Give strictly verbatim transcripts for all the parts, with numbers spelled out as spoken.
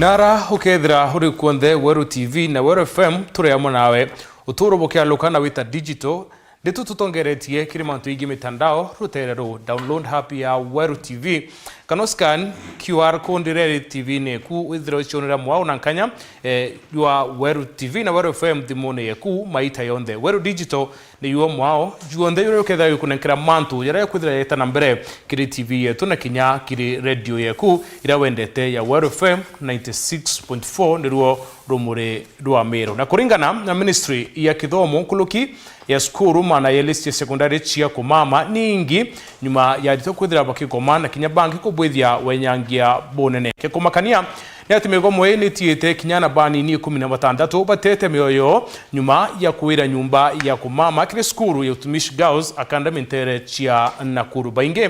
Nara ukethira uri kuonthe Weru T V na Weru F M, turi amwe nawe. Uturo bukialuka na wita digital, nitu tutongeretie kiri mantu ingi mitandao, rutere ru download app ya Weru T V, kana scan Q R code iria iri T V-ini eku, withire ucionera mwao na nkanya, eh, jwa Weru T V na Weru F M thimuni yeku maita yonthe. Weru Digital niyo mwao juonthe juria ukethira gikunenkera mantu jaria jakwithira jeta na mbere kiri T V yetu na kinya kiri radio yeku iria wendete ya Weru F M ninety six point four, niruo rumuri rwa Meru. Na kuringana na Ministry ya Kithomo, nkuruki ya cukuru mana ya list ya secondary cia kumama ningi nyuma ya aritwa kwithira bakigoma na kinya bangi kubwithia wenyangia bunene. Kikumakania ni ati migomo ii nitiite kinya na banini ikumi na batantatu batete mioyo nyuma ya kuira nyumba ya kumama kiri cukuru ya Utumishi Girls Academy ntere cia Nakuru. Baingi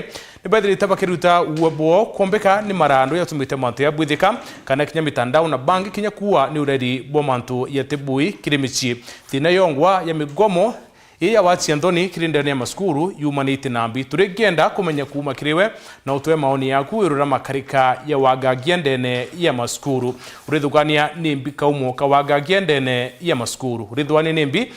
ni bethirite bakiruta uwe bwoo kwombeka ni marandu yatumite mantu yabwithika kana kinya mitandao na bangi kinya kuua ni ureri bwa mantu yatibui kiri micii. Thina yongwa ya migomo ii ya wacia nthoni kiri ndene ya macukuru yumanite na mbi. Turikienda kumenya kuuma kiri we, na utwe maoni yaku iguru ria makarika ya wagagia ndene ya macukuru. Urithugania ni mbi kaumo ka wagagia ndene ya macukuru? Urithugania ni mbi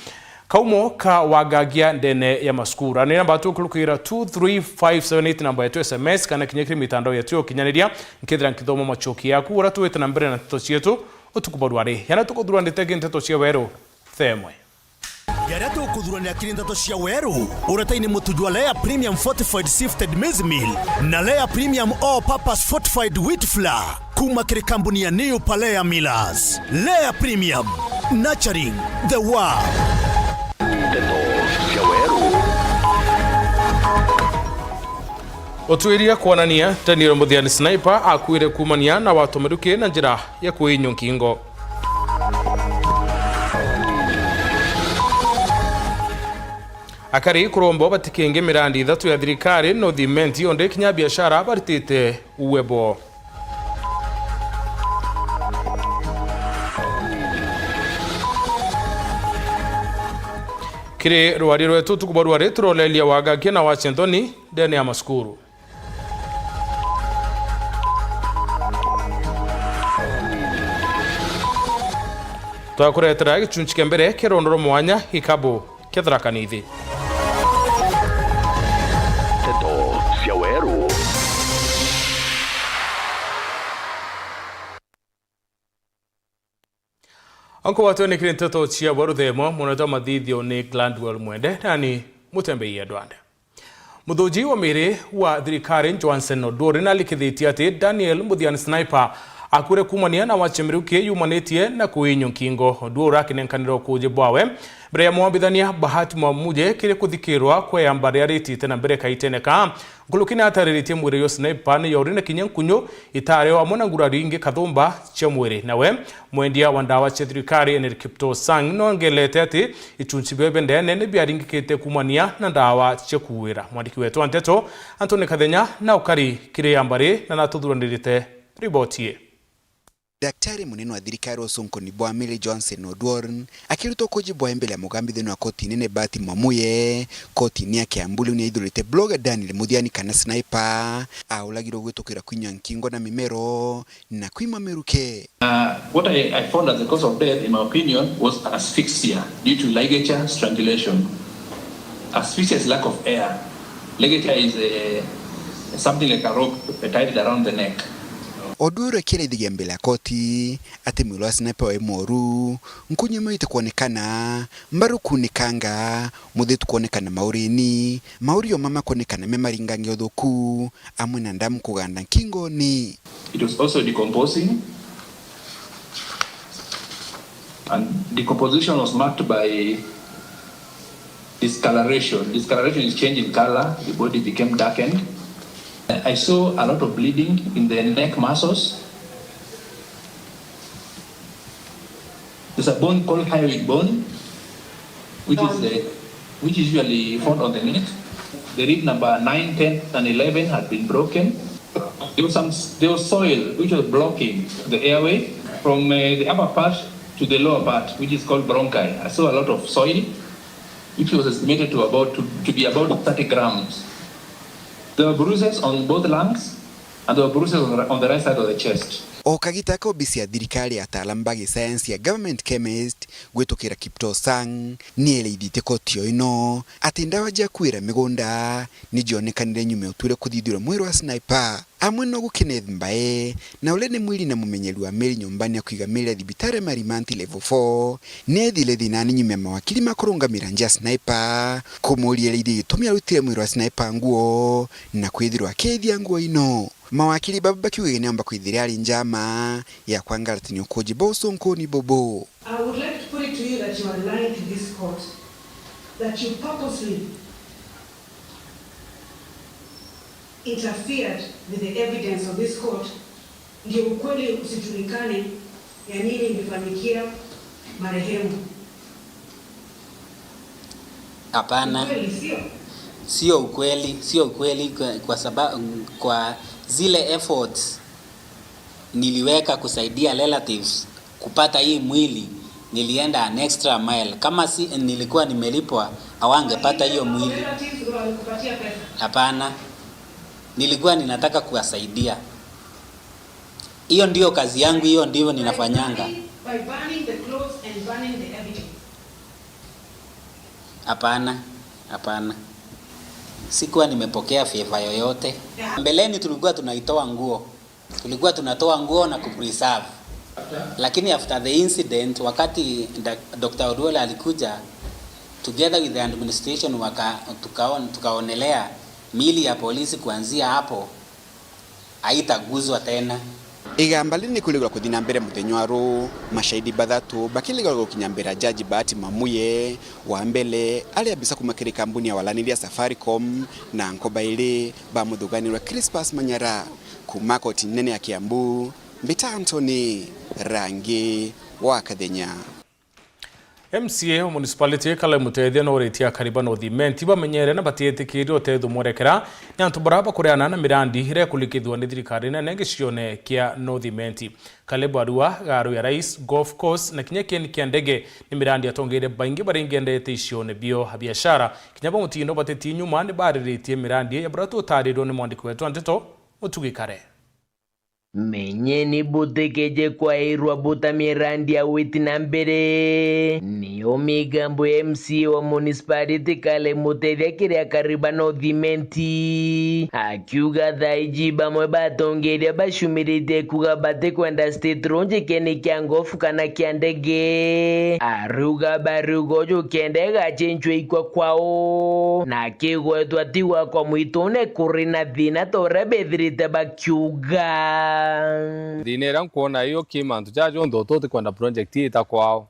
kaumo ka wagagia ndene ya macukuru? Ani namba tukurukira two three five seven eight namba yetu S M S kana kinya kiri mitandao yetu ya ukinyaniria, nkethira nkithoma machoki yaku uria tuwite na mbere na nteto cietu utuku bwa rwari. Yana tukuthuranite ki nteto cia Weru themwe. Jaria tukuthuranira kiri nteto cia Weru, uretaini mutu jwa Lea Premium Fortified Sifted Maize Meal na Lea Premium All Purpose Fortified Wheat Flour kuma kiri kambuni ya New Palea Millers. Lea Premium, nurturing the world. Nteto cia Weru. Utwiria kwanania, Daniel Muthiani Sniper akuire kumania na watomeruki na njira ya kuinywa nkingo. Akari kuromba batikenge mirandi ithatu ya thirikari, no thimenti onde kinya biashara baritite uwe bo. Kiri rwari rwetu tuku bwa rwari turolelia wagakia na wacia nthoni ndene ya macukuru. Twakuretera gicunci kia mbere kia rondo rwa mwanya gikabu kia Tharaka Nithi. Nteto cia Weru. Onko watwe ni kiri nteto cia Weru themo, mwanetwa mathithio ni Gladwell Mwende, nani Mutembei Edward. Muthuji wa miri wa thirikari Johansen Oduor nalikithitie ati Daniel Muthiani Sniper akuire kumania na wacia miruki yumanitie na kuinywa nkingo. Oduor akinenkanira ukuji bwawe mbere ya mwambithania Bahati Mwamuye kiri kuthikirwa kwa yamba riria ritite na mbere kaitene kaa. Nkuruki ni atariritie mwiri uyu Sniper ni yauri na kinya nkunyu, itari o amwe na ngurari ingi kathumba cia mwiri. Nawe mwendia wa ndawa cia thirikari Henry Kiptoo Sang nongelete ati icunci biu bia ndene ni biaringikite kumania na ndawa cia kuuira. Mwandiki wetu wa nteto Anthony Kathenya na ukari kiri ya mbari na natuthuranirite riboti ii. Daktari munene wa thirikari wa ucunkuni bwa miri Johansen Oduor akiruta ukuji bwae mbere ya mugambithania wa koti nene Bahati Mwamuye kotini ya Kiambu riu niaithurite blogger Daniel Muthiani kana Sniper auragirwe gwitukira kwinywa nkingo na mimero na kwima miruke. Uh, what I, I found as the cause of death, in my opinion, was asphyxia due to ligature strangulation. Asphyxia is lack of air. Ligature is a, something like a rope tied around the neck. Oduor akiraithigia mbere ya koti ati mwiri wa Sniper wi mworu, nkunyu imwe itikwonekana, mbaru kuunikanga, muthitu kwonekana maurini, mauri o mama kwonekana me maringange uthuku, amwe na ndamu kuganda nkingoni. It was also decomposing, and decomposition was marked by discoloration. Discoloration is change in color, the body became darkened. I saw a lot of bleeding in the neck muscles. There's a bone called hyoid bone, which is the, which is usually found on the neck. The rib number nine, ten, and eleven had been broken. There was some, there was soil which was blocking the airway from, uh, the upper part to the lower part, which is called bronchi. I saw a lot of soil, which was estimated to about, to, to be about thirty grams. There were bruises on both lungs, and there were bruises on the, on the right side of the chest. O kagita ka obisi ya thirikari ya ataalamu ba gisayansi ya Government Chemist gwitukira Kiptoo Sang, ni ereithitie koti o ino ati ndawa cia kuira migunda ni cionekanire nyuma ya utuire kuthithirwa mwiri wa Sniper, amwe no gu Kenneth Mbae, na uria ni mwiri na mumenyeri wa miri nyumbani ya kuiga miri ya thibitari ya Marimanti Level four, ni ethire thinani nyuma ya mawakili ma kurungamira nja ya Sniper kumuuria ereithie gitumi arutire mwiri wa Sniper nguo na kwithirwa akiithia nguo ino. Mawakili baba bakiuga niomba kwithira ari njama ya kwangaratania ukuji bwa ucunkuni bubu. I would like to put it to you that you are lying to this court, that you purposely interfered with the evidence of this court, ndio ukweli usijulikane ya nini imefanyikia marehemu. Hapana. Ukweli, sio? Sio ukweli, sio ukweli kwa, kwa sababu kwa zile efforts niliweka kusaidia relatives kupata hii mwili, nilienda an extra mile. Kama si, nilikuwa nimelipwa, hawangepata hiyo mwili. Relatives ndio walikupatia pesa? Hapana. Nilikuwa ninataka kuwasaidia. Hiyo ndio kazi yangu, hiyo ndio ninafanyanga. By burning, by burning the clothes and burning the evidence. Hapana, hapana. Sikuwa nimepokea favor yoyote. Yeah. Mbeleni tulikuwa tunaitoa nguo. Tulikuwa tunatoa nguo na kupreserve. Lakini after the incident, wakati da-, Doctor Oduola alikuja, together with the administration, waka-, tukaon-, tukaonelea miili ya polisi kuanzia hapo haitaguzwa tena. Igamba riri ni kwirigwa kuthi na mbere muthenya wa ruu, mashahidi bathatu bakirigwa gukinya mbere ya Jaji Bahati Mamuye. Wa mbere, ari abisa kuuma kiri kambuni ya walaniria Safaricom, na nkoba iri bamuthuganirwa Crispus Manyara. Kuuma koti nene ya Kiambu, mbita Anthony Rangi wa Kathenya. M C A wa municipality Caleb Mutethia nooritie akari ba North Imenti bamenyere na batiitikiria utethio mwerekera ni antu baria bakureana na mirandi iria ikulikithua ni thirikari nene gicione kia North Imenti. Caleb arua Garu ya Rais, Golf Course na kinya kieni kia ndege ni mirandi atongeria baingi baria ingi endete icione bio. Abiashara kinya ba mutindo bateti nyuma ni bariritie mirandi ya buria tutarirwe ni mwandiki wetu wa nteto Mutugi Kare. Menyeni butikeje kwairwa buta mirandi ya gwiti na mbere. Niyo migambo ya M C A wa municipality Caleb Mutethia kiri akari ba North Imenti, akiuga thaa iji bamwe batongeria bacumiritie kuga batikwenda state road kieni kia Golf kana kia ndege. Ariuga bariuga uju kenda igacenjua ikwa kwao, na kigwetwa tigwa kwa mwitune kuri na thina ta uria bethirite bakiuga. Thina iria nkwona iyo ki mantu jaja jonthe utu utikwenda project iita kwao.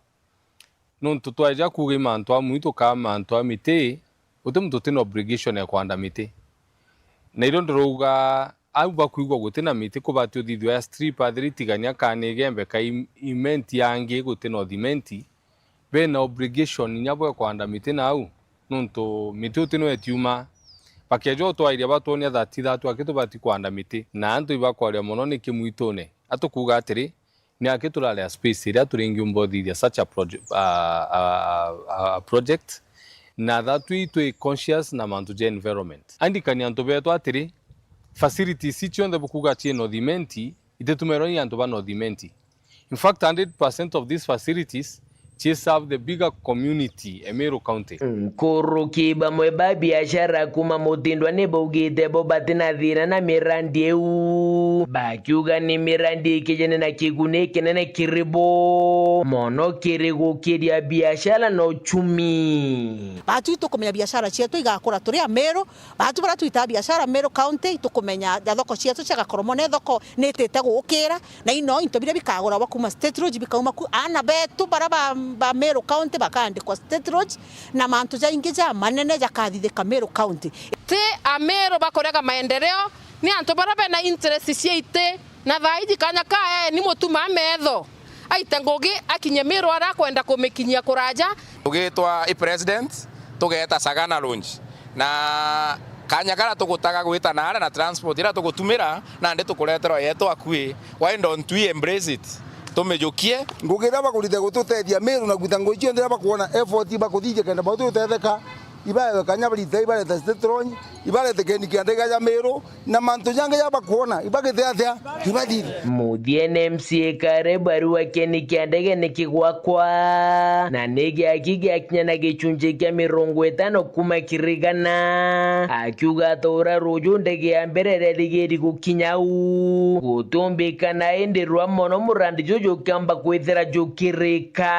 Nontu twaeja kuuga i mantu a mwitu kaa mantu a miti, guti muntu utina obligation ya kwanda miti. Na irio ndirauga, au bakwigua gutina miti kubati uthithua ya strip athiri tigania kaa ni igembe ka im-, imenti yangi gutina uthimenti, bena obligation inya bwa kwanda miti nau, nontu miti uti nwe itiuma. Bakeja utwairia batwonia that ithatu aki tubati kwanda miti, na antu ibakwaria mono niki mwitune. Atukuuga atiri, ni aki turarea space iria turingiumba uthithia such a proje-, a, a, a, a project, na that we twi conscious na mantu ja environment. Andikani antu betu atiri, facilities ici cionthe bukuuga ci North Imenti, ititumerwa ni antu ba North Imenti. In fact, hundred percent of these facilities ci serve the bigger community e Meru County. Nkuruki bamwe ba biashara kuuma Mutindwa ni baugite bo batina thina na mirandi iu, bakiuga ni mirandi ikijene na kiguni kinene kiri bo, mono kiri gukiria biashara na uchumi. Baatu itukumenya biashara cietu igakura turi a Meru, Baatu baria twitaa biashara Meru County, itukumenya ja thoko cietu cia Gakoromo ni thoko ni itite guukira, na ino into biria bikaguragwa kuuma State Road bikauma ku, aana betu baria ba, ba Meru County bakaandikwa State Road, na mantu jaingi jamanene jakathithika Meru County. Ti Ameru bakurega maendeleo, ni antu baria bena interest cia iti. Na thaa iji kanya kaya ni mutuma metho, aite ngugi akinye Meru aria akwenda kumikinyia kuraja. Tugitwa i president, tugeeta Sagana Lounge. Na kanya karia tugutaga gwita naara na transport iria tugutumira, nandi tukureterwa yetu akui. Why don't we embrace it? Tumijukie. Ngugi iria bakurite gututethia Meru na gwita ngugi cionthe iria bakwona effort bakuthithia kenda bau tutetheka, ibaewe kanya barite, ibarete state lounge. Ibarete keni kia ndege ja Meru, na mantu jangi ja bakwona, ibagite atia? Ibathiri. Muthiene M C A Karebu ariuga keni kia ndege ni kigwakwa, na ni giaki giakinya na gicunji kia mirongo itano kuma kiri igana, akiuga ati ura ruju ndege ya mbere irerigiri gukinya u, gutumbikana indi rwa mono murandi juju ukiamba kwithira jukirika.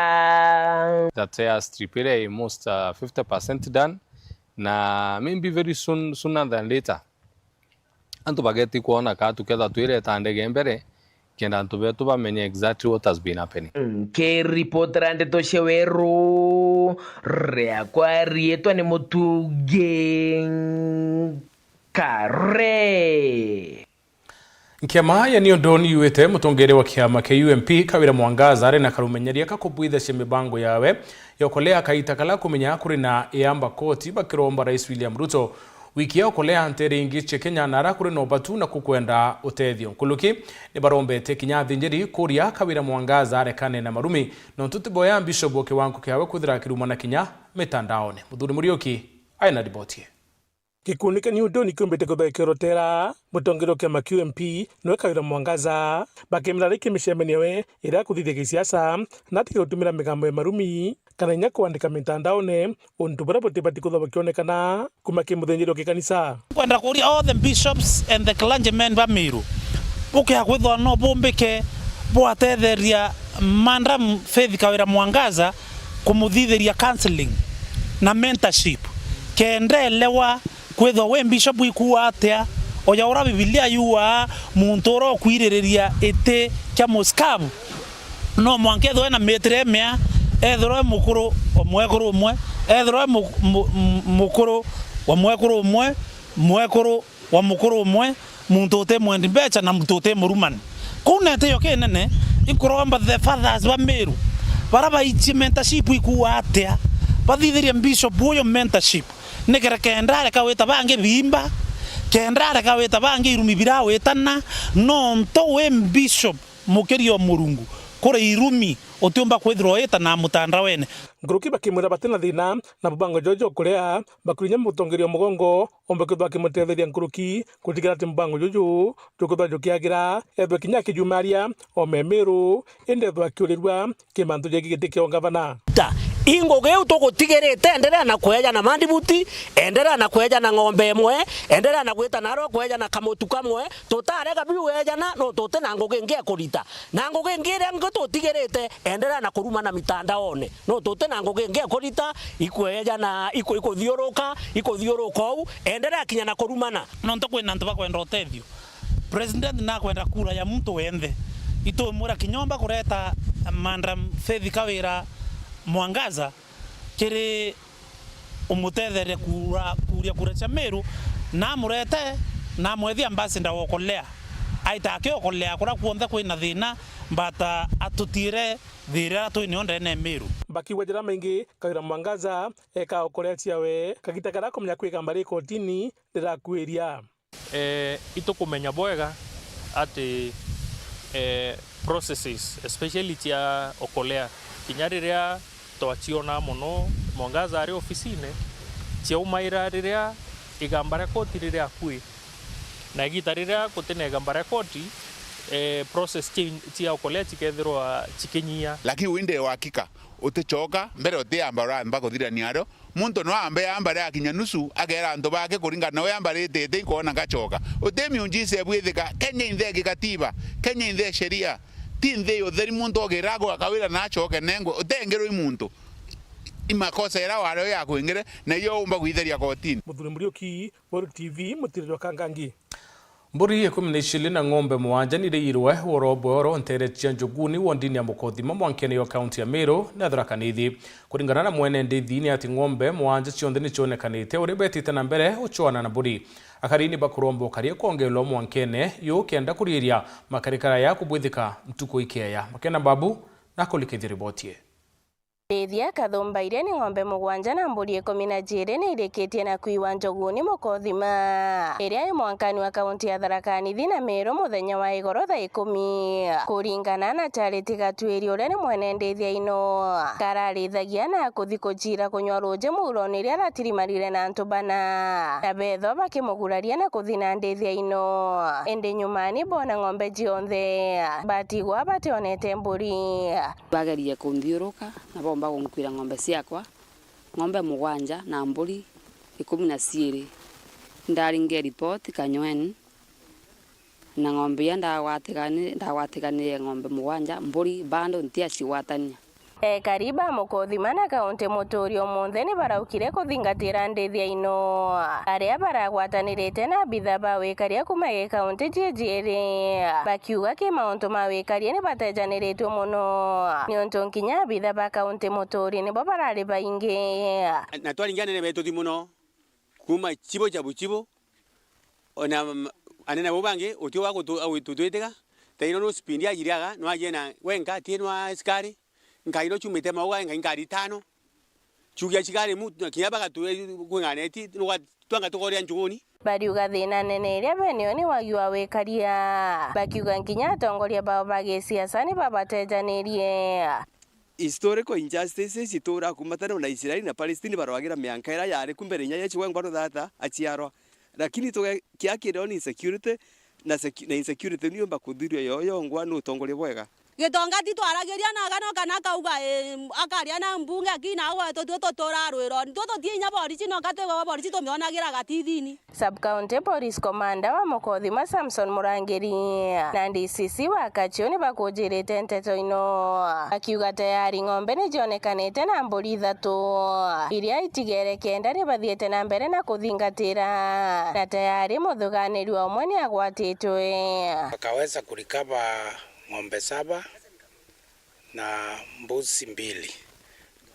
That airstrip iria i most, uh, fifty percent done, na maybe very soon, sooner than later, antu bageti kwona ka tuketha twireta ndege mbere, kenda antu betu bamenye exactly what has been happening. Nkiripotera ndeto cia weru, riakwa riitwa ni Mutungi Kare. Nkema ya Niundo niuite mutongeri wa kiama kia U M P Kawira Mwangaza ari na karumenyeria ka kubwithacia mibango yawe ya ukolea kaita kala kumenya kuri na iamba koti bakiromba Rais William Ruto wiki ya ukolea ntere ingi cia Kenya na ara kuri na ubatu na kukwenda utethio. Nkuluki ni barombete kinya athinjiri kuria Kawira Mwangaza arekane na marumi nontu tiboya Bishop wa kiwango kiawe kwithira akirumana kinya mitandaone. Muthuri Muriuki aina riboti ii. Gikundi kia New Dawn kiumbite kwithwa gikiorotera mutongeria wa kiama kia U M P niwe Kawira Mwangaza, bakimira riki micemanio we iria akuthithia gisiasa, na atige gutumira migambo ya marumi kana inya kwandika mitandaone untu buria butibati kwithwa bukionekana kuma ki muthinjiri wa gikanisa. Kwenda kuria all the bishops and the clergymen ba Meru, bukia kwithwa no bumbike bwatetheria Madam Faith Kawira Mwangaza kumuthithiria counselling na mentorship, kenda elewa kwithwa wi bishop ikuuga atia, oja uria Bibilia yuugaa, muntu uria ukwiririria iti kia musikabu, no mwanka ethirwe ena mitire imea, ethirwe e mukuru wa mwekuru umwe, ethirwe e mu-, mu-, mu-, mukuru wa mwekuru umwe, mwekuru wa mukuru umwe, muntu uti mwendi mbecha na muntu uti murumani. Kuu nete yo kinene, inkuromba the fathers ba Meru, bara baichie mentorship ikuuga atia, bathithirie bishop uyu mentorship, nikere kenda areka wita bangi biimba, kenda areka wita bangi irumi birawitana, nontu wi bishop mukiria o Murungu, kuri irumi utiumba kwithirwa wita na mutandaone. Nkuruki bakimwira bati na thina, na mubango jwao jwa ukurea, bakuria inya mutongeria o mugongo, ombe kwithwa akimutetheria nkuruki gutigira ati mubango juju jukwithwa jukiagira, ethwe kinya akijumaria o me Meru, indi ethwe akiurirua ki mantu jegii giti kia ungavana. Ta, i ngugi iu tugutigirite, enderea na kweja na mandibuti, enderea na kweja na ng'ombe imwe, enderea na gwita narua kweja na kamutu kamwe, tutarega biu wejana, no tuti na ngugi ingi ya kurita. Na ngugi ingi iria ingi tutigirite, enderea na kurumana mitandaone. No tuti na ngugi ingi ya kurita, ikweja na iku-, ikuthiuruka, ikuthiuruka ou, enderea kinya na kurumana. Nontu kwina antu bakwenda utethio. President nakwenda kura ya muntu wenthe. Itumwira kinya umba kureta Madam Faith Kawira Mwangaza kiri umutetherie kura, kuria kura cia Meru, na amurete, na amwethia ambassador wa ukolea. Aita akiokolea kuria kuonthe kwina thina, but, uh, atutiire thiira twinio ndene ya Meru. Bakiuga jara maingi, Kawira Mwangaza eka ukolea ciawe, kagita karia akumenya kwigamba ri kotini rirakuiria. Eh, itukumenya bwega ati, eh, processes, especially cia ukolea, kinya riria twacionaa mono Mwangaza ari ofisine, ciaumaira riria igamba ria koti riri akui. Na igita riria guti na igamba ria koti, eh, process ci-, cia ukolea cikethirwa cikinyia. Lakini wi ndi uhakika uticoka mbere utiamba uramba kuthirania ario. Muntu no ambe amba riakinya nusu, akeera antu bake kuringana na uria ambaritite, inkwona ngacoka. Uti miujiza ibwithika. Kenya inthe gikatiba, Kenya inthe sheria, ti nthi ya utheri muntu ogira agwa Kawira na acoke nengwe, utengerwi muntu. I makosa iria wario yakwingire, na iyo umba gwitheria kotini. Muthuri Muriuki, Weru T V, Mutiriri wa Kangangi. Mburi ikumi na iciri na ng'ombe mugwanja niraiirwe woro bworo ntere cia Njuguni wondini ya Mukothima mwankene yo kaunti ya Meru na Tharaka Nithi. Kuringana na mwene ndithi ni ati ng'ombe mugwanja cionthe nicionekanite uria betite na mbere ucwana na mburi. Akari ni bakuromba ukaria kwongelwa mwankene yu kenda kuriiria makarikara ya kubwithika ntuku ikeya. Makena Babu na kulikithia riboti ii. Ndithia kathumba iria ni ng'ombe mugwanja na mburi ikumi na jiiri ni irikitie na kwiwa njuguni Mukothima, iria i mwankani wa kaunti ya Tharaka Nithi na Meru muthenya wa igoro thaa ikumi. Kuringana na Charity Gatwiri, uria ni mwene ndithia ino, kararithagia na kuthi kuciira kunywa ruuji muurone iria aratirimarire na antu bana, na beethwa bakimuguraria na kuthi na ndithia ino. Indi nyumani boona ng'ombe cionthe batigwa bationete mburi. Bagerie kunthiuruka na boomba gunkuira ng'ombe ciakwa, ng'ombe mugwanja na mburi ikumi na ciiri. Ndaringe ripoti Kanyweni, na ng'ombe iria ndagwatigani-, ndagwatiganire ng'ombe mugwanja, mburi bado ntiacigwatania. Ekari ba Mukothima na kaunti Muturi umunthe ni baraukire kuthingatira ndithia ino. Aria baragwatanirite na abitha ba wikaria kuuma gi kaunti jijiiri, bakiuga ki mauntu ma wikaria ni batejaniritue mono, niuntu nkinya abitha ba kaunti Muturi nibo barari baingi. Na twaringi anene betu ti mono, kuuma chibo cha buchibo, ona, mm, anene bau bangi utio wa gutu-, gutwitiga. Taino no spindi ajiriaga, no ajena wenka, ti no askari, nkai no chumite mauga, ngai ngari tano. Chugia chigari mu, kinya bagatu-, kwing'aneti, nuga-, twanga tukoria njuguni. Bariuga thina nene iria benio ni wagi wa wikaria, bakiuga nkinya atongoria bao ba gisiasa ni babatejanirie. Historical injustices ituura kuuma tene, na Israeli na Palestine barwagira mianka iria yaari ku mbere inya Yesu wengwa ruthata aciarwa. Lakini tuge-, kia kireo ni insecurity, na secu-, na insecurity ni yumba kuthirio yo yongwa ni utongoria bwega. Gitonga ti twaragiria na agano kana akauga, ii, akaria na mbunge, lakini nagwe tutue tutura rwironi. Twe tutii inya borisi, no ka twigagwa borisi tumionagira gatithini. Sub-County Police Commander wa Mukothima Samson Murangiri na D C C wa Kachio ni bakujirite nteto ino, akiuga tayari ng'ombe ni cionekanite na mburi ithatu iria itigere kenda ni bathiite na mbere na kuthingatira, na tayari muthuganirua umwe ni agwatitwe. Wakaweza kurecover ng'ombe saba na mbuzi mbili.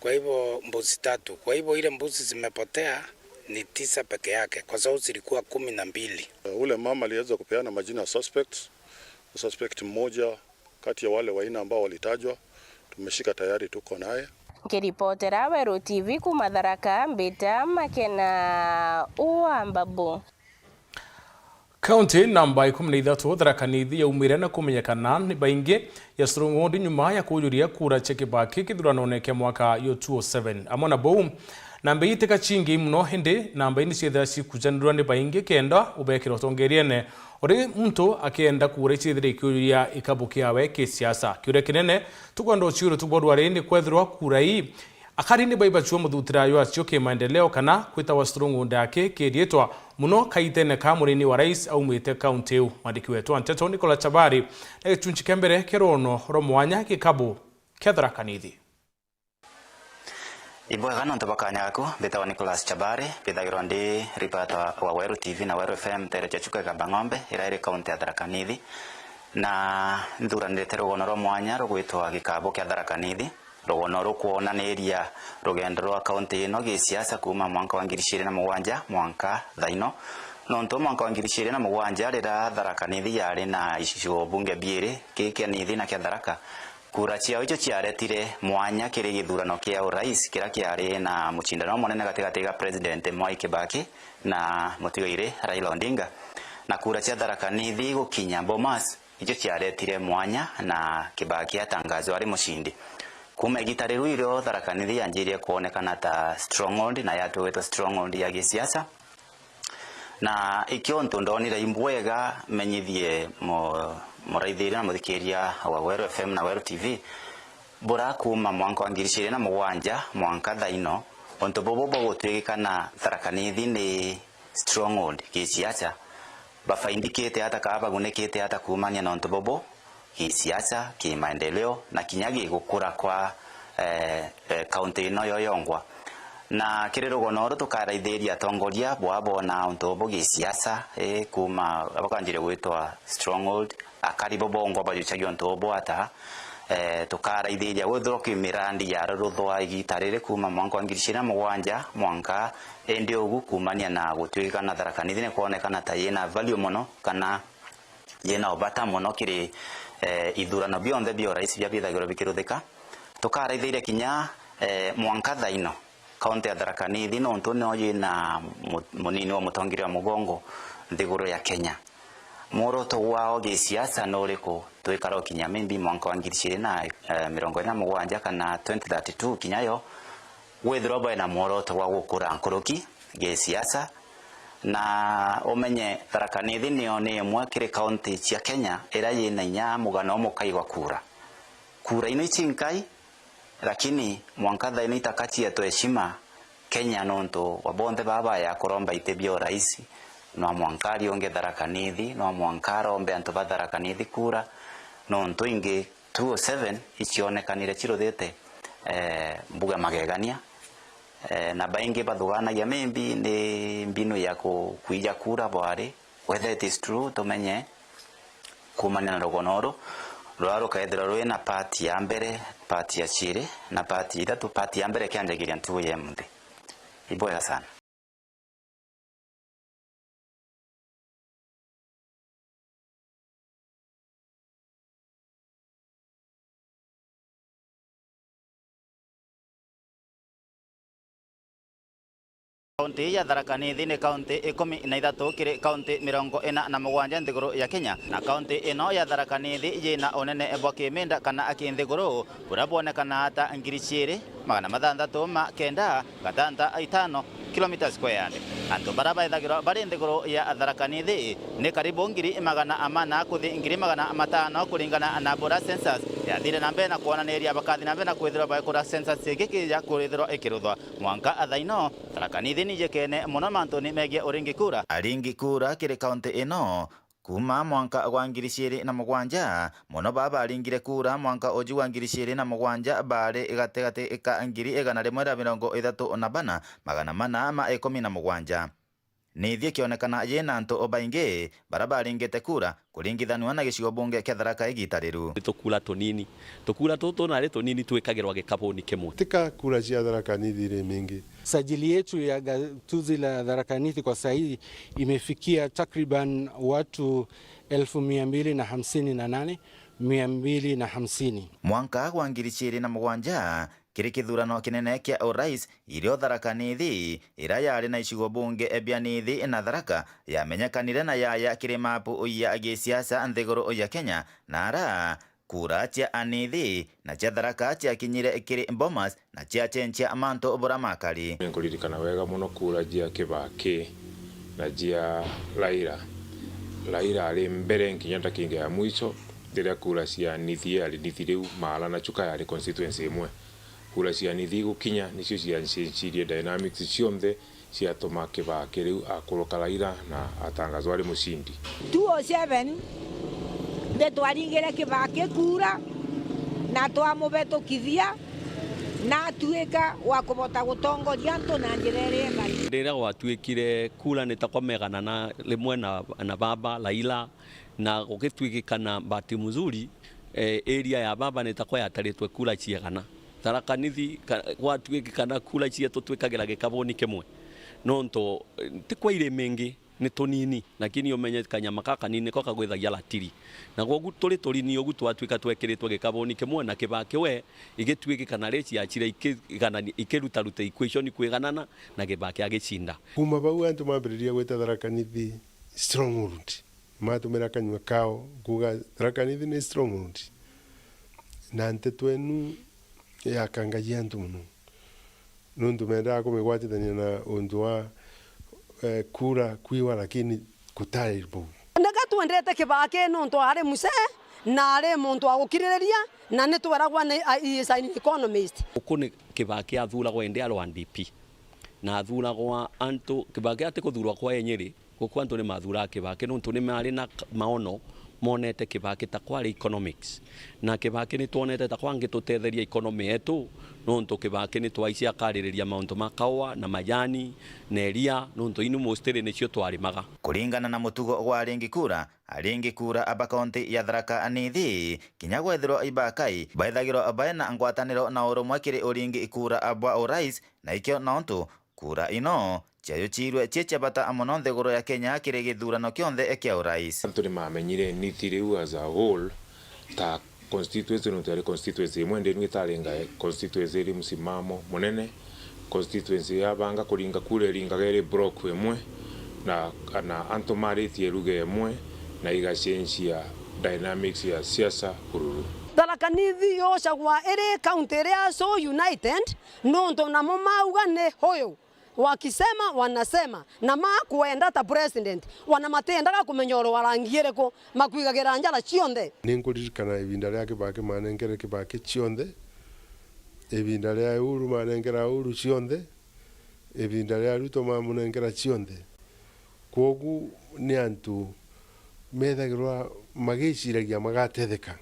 Kwa hivyo mbuzi tatu. Kwa hivyo ile mbuzi zimepotea ni tisa peke yake, kwa sababu zilikuwa kumi na mbili. Ule mama aliweza kupeana majina ya suspects. Suspect mmoja kati ya wale wanne ambao walitajwa, tumeshika tayari, tuko naye. Nkiripotera Weru T V kuuma Tharaka, mbita Makena wa Mbabu. Kaunti namba ikumi na ithatu, Tharaka Nithi, yaumire na kumenyekana ni baingi ya stronghold nyuma ya kujuria kura cia Kibaki kithuranone kia mwaka yo two oh seven. Amwe na bau, namba ii ti kachingi muno, indi namba ii ni ciethira cikujanirwa ni baingi kenda ubekira utongeriene. Uri muntu akenda kura iciethire ikiujuria ikabu kiawe kisiasa. Kiuria kinene tukwenda uciuria tu bwa rwari ni kwethirwa kura ii akari ni baibachua muthutira ywacio kimaendeleo kana kwitawa stronghold yake kiriitwa muno kaitene ka munini wa rais aumite kaunti iu. Mwandiki wetu wa nteto Nicholas Chabari na gichunchi kia mbere kia rwono rwa mwanya gikabu kia Tharaka Nithi. Ibwega nontu bwa kanya gaku, mbitawa Nicholas Chabari, mbithagirwa ndi ripata wa Weru T V na Weru F M, ntere cia Chuka Igamba Ng'ombe, iria iri kaunti ya Tharaka Nithi, na nthuranirite rugono rwa mwanya rugwitwa gikabu kia Tharaka Nithi. Rugono rukwonaniria rugendo rwa kaunti ino gisiasa kuuma mwanka wa ngiri ciiri na mugwanja mwanka thaino. Nontu mwanka wa ngiri ciiri na mugwanja, riria Tharaka Nithi yari na icigo bunge biiri, ki kia Nithi na kia Tharaka, kura ciao icio ciaretire mwanya kiri githurano kia urais kiria kiari na mucindano munene gatigati ga President Mwai Kibaki na mutigairi Raila Odinga. Na kura cia Tharaka Nithi gukinya Bomas, icio ciaretire mwanya na Kibaki atangazwa ari mucindi. Kuuma igita riu irio Tharaka Nithi yanjirie kwonekana ta stronghold na yatuwitwe stronghold ya gisiasa. Na ikio untu ndonire imbwega menyithie mu-, muraithiria na muthikiria wa Weru F M na Weru T V, bura kuuma mwanka wa ngiri ciiri na mugwanja mwanka thaino, untu bubu bugutwikikana Tharaka Nithi ni stronghold gisiasa. Bafaidikite ata kana bagunikite ata kuumania na untu bubu, gisiasa, kimaendeleo, na kinya gigukura kwa, eh, eh, kaunti ino yo yongwa. Na kiri rugono uru tukaraithiria atongoria bwabona untu bubu gisiasa, eh, kuuma bakanjiria gwitwa stronghold, akari bo bongwa bajucagia untu bubu ata, eh, tukaraithiria gwithirwa kwi mirandi yaruruthwa igita riri kuuma mwanka wa ngiri ciiri na mugwanja mwanka indi ugu kuumania na gutwikikana Tharaka Nithi ni kwonekana ta yina value mono kana yina ubata mono kiri, eh, ithurano bionthe bia urais bia bithagirwa bikiruthika. Tukaraithiria kinya, Eh, mwanka thaino, kaunti ya Tharaka Nithi nontu nio yina mu-, munini wa mutongeria wa mugongo nthiguru ya Kenya. Mworoto gwao gisiasa ni uriku? Twikara ukinya maybe mwanka wa ngiri ciiri na, eh, mirongo iri na mugwanja kana twenty thirty-two kinya yo, gwithirwa baina mworoto gwa gukura nkuruki gisiasa, na umenye Tharaka Nithi nio ni imwe kiri kaunti cia Kenya iria yina inya mugana umukai gwa kura. Kura ino ici nkai, lakini mwanka thaino itaka cietwe heshima Kenya nontu wa bonthe baba ya kuromba iti bia urais, no mwanka ariunge Tharaka Nithi, no mwanka arombe antu ba Tharaka Nithi kura, nontu ingi two oh seven icionekanire ciruthite, eh, mbuga magegania, eh, na baingi bathuganagia maybe ni mbinu ya ku-, kwija kura bwari. Whether it is true, tumenye kuumania na rugono uru, ruria rukaithirwa rwi na part ya mbere, part ya ciiri, na part ya ithatu. Part ya mbere ikianjagiria ntugu ya imunthi. Ibwega sana. Kaunti ya Tharaka Nithi ni kaunti ikumi na ithatu kiri kaunti mirongo ina na mugwanja nthiguru ya Kenya, na kaunti ino ya Tharaka Nithi yina unene bwa kiminda kana kinthiguru buria bwonekana ta ngiri ciiri, magana mathanthatu ma kenda, gatanta itano kilometres squared. Antu baria baithagirwa bari nthiguru ya Tharaka Nithi ni karibu ngiri magana mana kuthi ngiri magana matano kuringana na buria census yathire na mbere na kwonaniria bakathi na mbere na kwithirwa baikura census igikija kurithirwa ikiruthwa. Mwanka thaino, Tharaka Nithi ni ijikene mono mantuni megii uringi kura. Aringi kura kiri kaunti ino, kuuma mwanka gwa ngiri ciiri na mugwanja, mono baa baringire kura mwanka uju gwa ngiri ciiri na mugwanja baari gatigati ka ngiri igana rimwe ria mirongo ithatu na bana, magana mana ma ikumi na mugwanja. Nithi ikionekana yina antu baingi baria baringite kura kuringithanua na gicigo bunge kia Tharaka igita riru. Ni tukura tunini. Tukura tutu nari tunini twikagirwa gikabuni kimwe. Tika kura cia Tharaka Nithi iri mingi. Sajili yetu ya gatuzi la Tharaka Nithi kwa sahii imefikia takriban watu elfu mia mbili na hamsini na nane, mia mbili na hamsini. Mwanka gwa ngiri ciiri na mugwanja, kiri kithurano kinene kia urais, irio Tharaka Nithi, iria yari na icigo bunge bia Nithi na Tharaka, yamenyekanire na yaya kiri mapu ya gisiasa nthiguru ya Kenya, na ara kura cia Anithi na cia Tharaka ciakinyire kiri Bomas na ciacenjia mantu buria makari. Nkuririkana wega mono kura cia Kibaki na cia Raila. Raila ari mbere nkinya ndakinga ya mwicho, riria kura cia Nithi yari Nithi riu, Maala na Chuka yari constituency imwe. Kura cia Nithi gukinya nicio ciacenjirie dynamics cionthe, ciatuma Kibaki riu akuruka Raila na atangazwa ari mucindi. Two oh seven, nitwaringire Kibaki kura na twamubetukithia na atuika wa kubota gutongoria antu na njira iria ibati. Riria gwatuikire kura ni takwa megana na rimwe na, na baba Raila, na gugituikikana bahati mzuri, eh, area ya baba ni takwa yataritwe kura ciegana. Tharaka Nithi ka-, gwatuikikana kura cietu twikagira gikabuni kimwe. Nontu, eh, ti kwa iri mingi, ni tunini, lakini umenye kanyama ka kanini niko kagwithagia ratiri. Na kwogu turi tunini ugu twatuika twekiritwe gikabuni kimwe na Kibaki we, igituikikana ri ciacire ikiganani-, ikirutaruta equation kwiganana na Kibaki agicinda. Kuuma bau antu mambiriria gwita Tharaka Nithi stronghold. Matumira kanyua kao kuuga Tharaka Nithi ni stronghold. Na nteto enu yakangagia antu mono. Nontu mendaga kumigwatithania na untu wa, eh, kura kwiwa, lakini kutari buu. Nega twendete Kibaki nontu ari mzee na ari muntu wa gukiririria, na ni tweragwa ni, a, he is an economist. Uku ni Kibaki athuragwa indi ari wa D P. Na athuragwa antu, Kibaki atikuthurwa kwa enyiri, guku antu ni mathuraa Kibaki nontu ni mari na k-, maono, monete Kibaki ta kwari economics. Na Kibaki ni twonete ta kwa angitutetheria economy yetu, nontu Kibaki ni twaici akaririria mauntu ma kaua na majani na iria, nontu inu mostly nicio twarimaga. Kuringana na mutugo gwa aringi kura, aringi kura aba kaunti ya Tharaka Nithi, kinya gwethirwa ibakai, baithagirwa baina ngwataniro na urumwe kiri uringi kura bwa urais, na ikio nontu kura ino ciayucirwe cii cia bata mono nthiguru ya Kenya kiri githurano kionthe kia urais. Antu ni mamenyire Nithi riu as a whole ta Constituency nontu yari constituency imwe, ndini itaringa constituency iri msimamo munene. Constituency yabanga kuringa kura iringaga iri block imwe, na, na antu maritie lugha imwe, na igacenjia dynamics ya siasa ururu. Tharaka Nithi yocagwa iri county iria so united, nontu namo mauga ni huyu. Wakisema, wanasema, na makwenda ta president, wana matiendaga kumenya oro wa rangi iriku, makwigagira njara cionthe. Ni nkuririkana ibinda ria Kibaki manengere Kibaki cionthe, ibinda ria Uhuru manengera Uhuru cionthe, ibinda ria Ruto mamunengera cionthe. Kwogu ni antu methagirwa magiciragia magatetheka